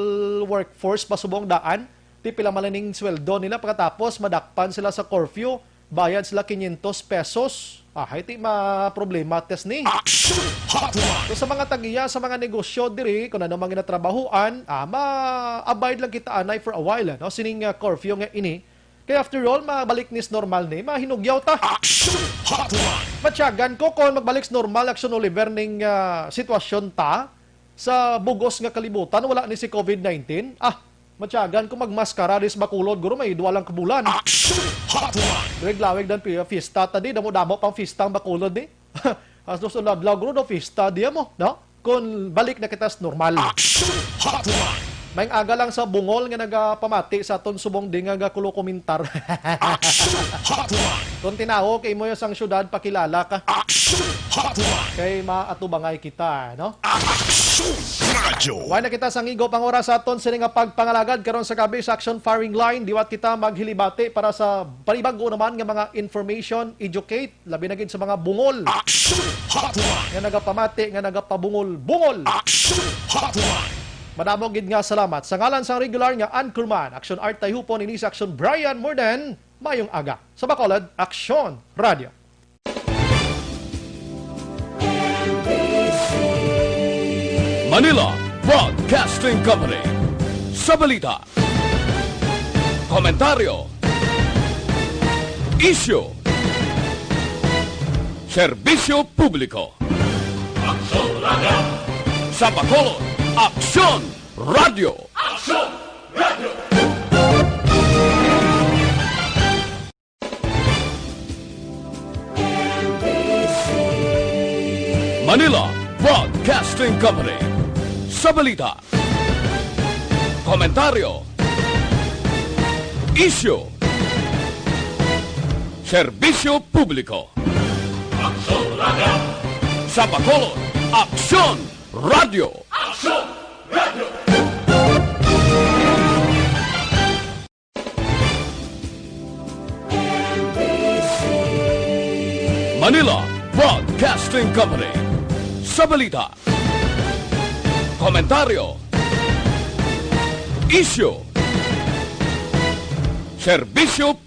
workforce pa subong daan. Ti pila man ning sweldo nila, pagkatapos madakpan sila sa curfew, bayad sila quinientos pesos. Ah, hay ti ma problema test ni. Action Hotline! So, sa mga tagiya, sa mga negosyo diri, kung ano man ginatrabahuan, ah, ma-abide lang kita anay for a while, no? Sining, ah, curfew nga ini. Kay after all, mabalik ni sa normal ni, mahinugyaw ta. Action Hotline! Matyagan ko kung magbalik sa normal, Action Oliver, ning, ah, sitwasyon ta sa bugos nga kalibutan, wala ni si covid nineteen. Ah, matyagan ko magmaskara di sa Bacolod, guro, may duwa lang ka bulan. Action Hotline! Lawig-lawig dan pi-, fiesta ta di, damo-damo pang fiesta ang Bacolod ni. Hasta sa adlaw, guro, daw fiesta di mo, no? Kung balik na kita sa normal. Action Hotline! May aga lang sa bungol nga nagapamati sa aton subong di nga gakulo komentar. Action Hotline! Kung tinawo kay mo sang syudad, pakilala ka. Action Hotline! Kay maatubangay kita, no? Action Radyo! Wala na kita sang igop ang oras sa aton sini nga pagpangalagad karon sa gabi sa Action Firing Line. Diwat kita maghilibati para sa panibag-o naman nga mga information, educate, labi na gid sa mga bungol. Action Hotline! Nga nagapamati, nga nagapabungol-bungol. Action Hotline! Madamo gid nga salamat. Sa ngalan sang regular nga anchorman, Action Art Tayhupon, ini si Action Brian Morden. Mayong aga. Sa Bacolod, Action Radio. Manila Broadcasting Company. Sa balita, komentaryo, isyu, serbisyo publiko. Aksyon Radio. Sa Bacolod, Aksyon Radio. Aksyon Radio. Manila Broadcasting Company. Sa balita, komentaryo, isyu, serbisyo publiko. Aksyon Radio. Sa Bacolod, Aksyon Radio. Aksyon Radio. Manila Broadcasting Company. Sa balita, komentaryo, isyu, serbisyo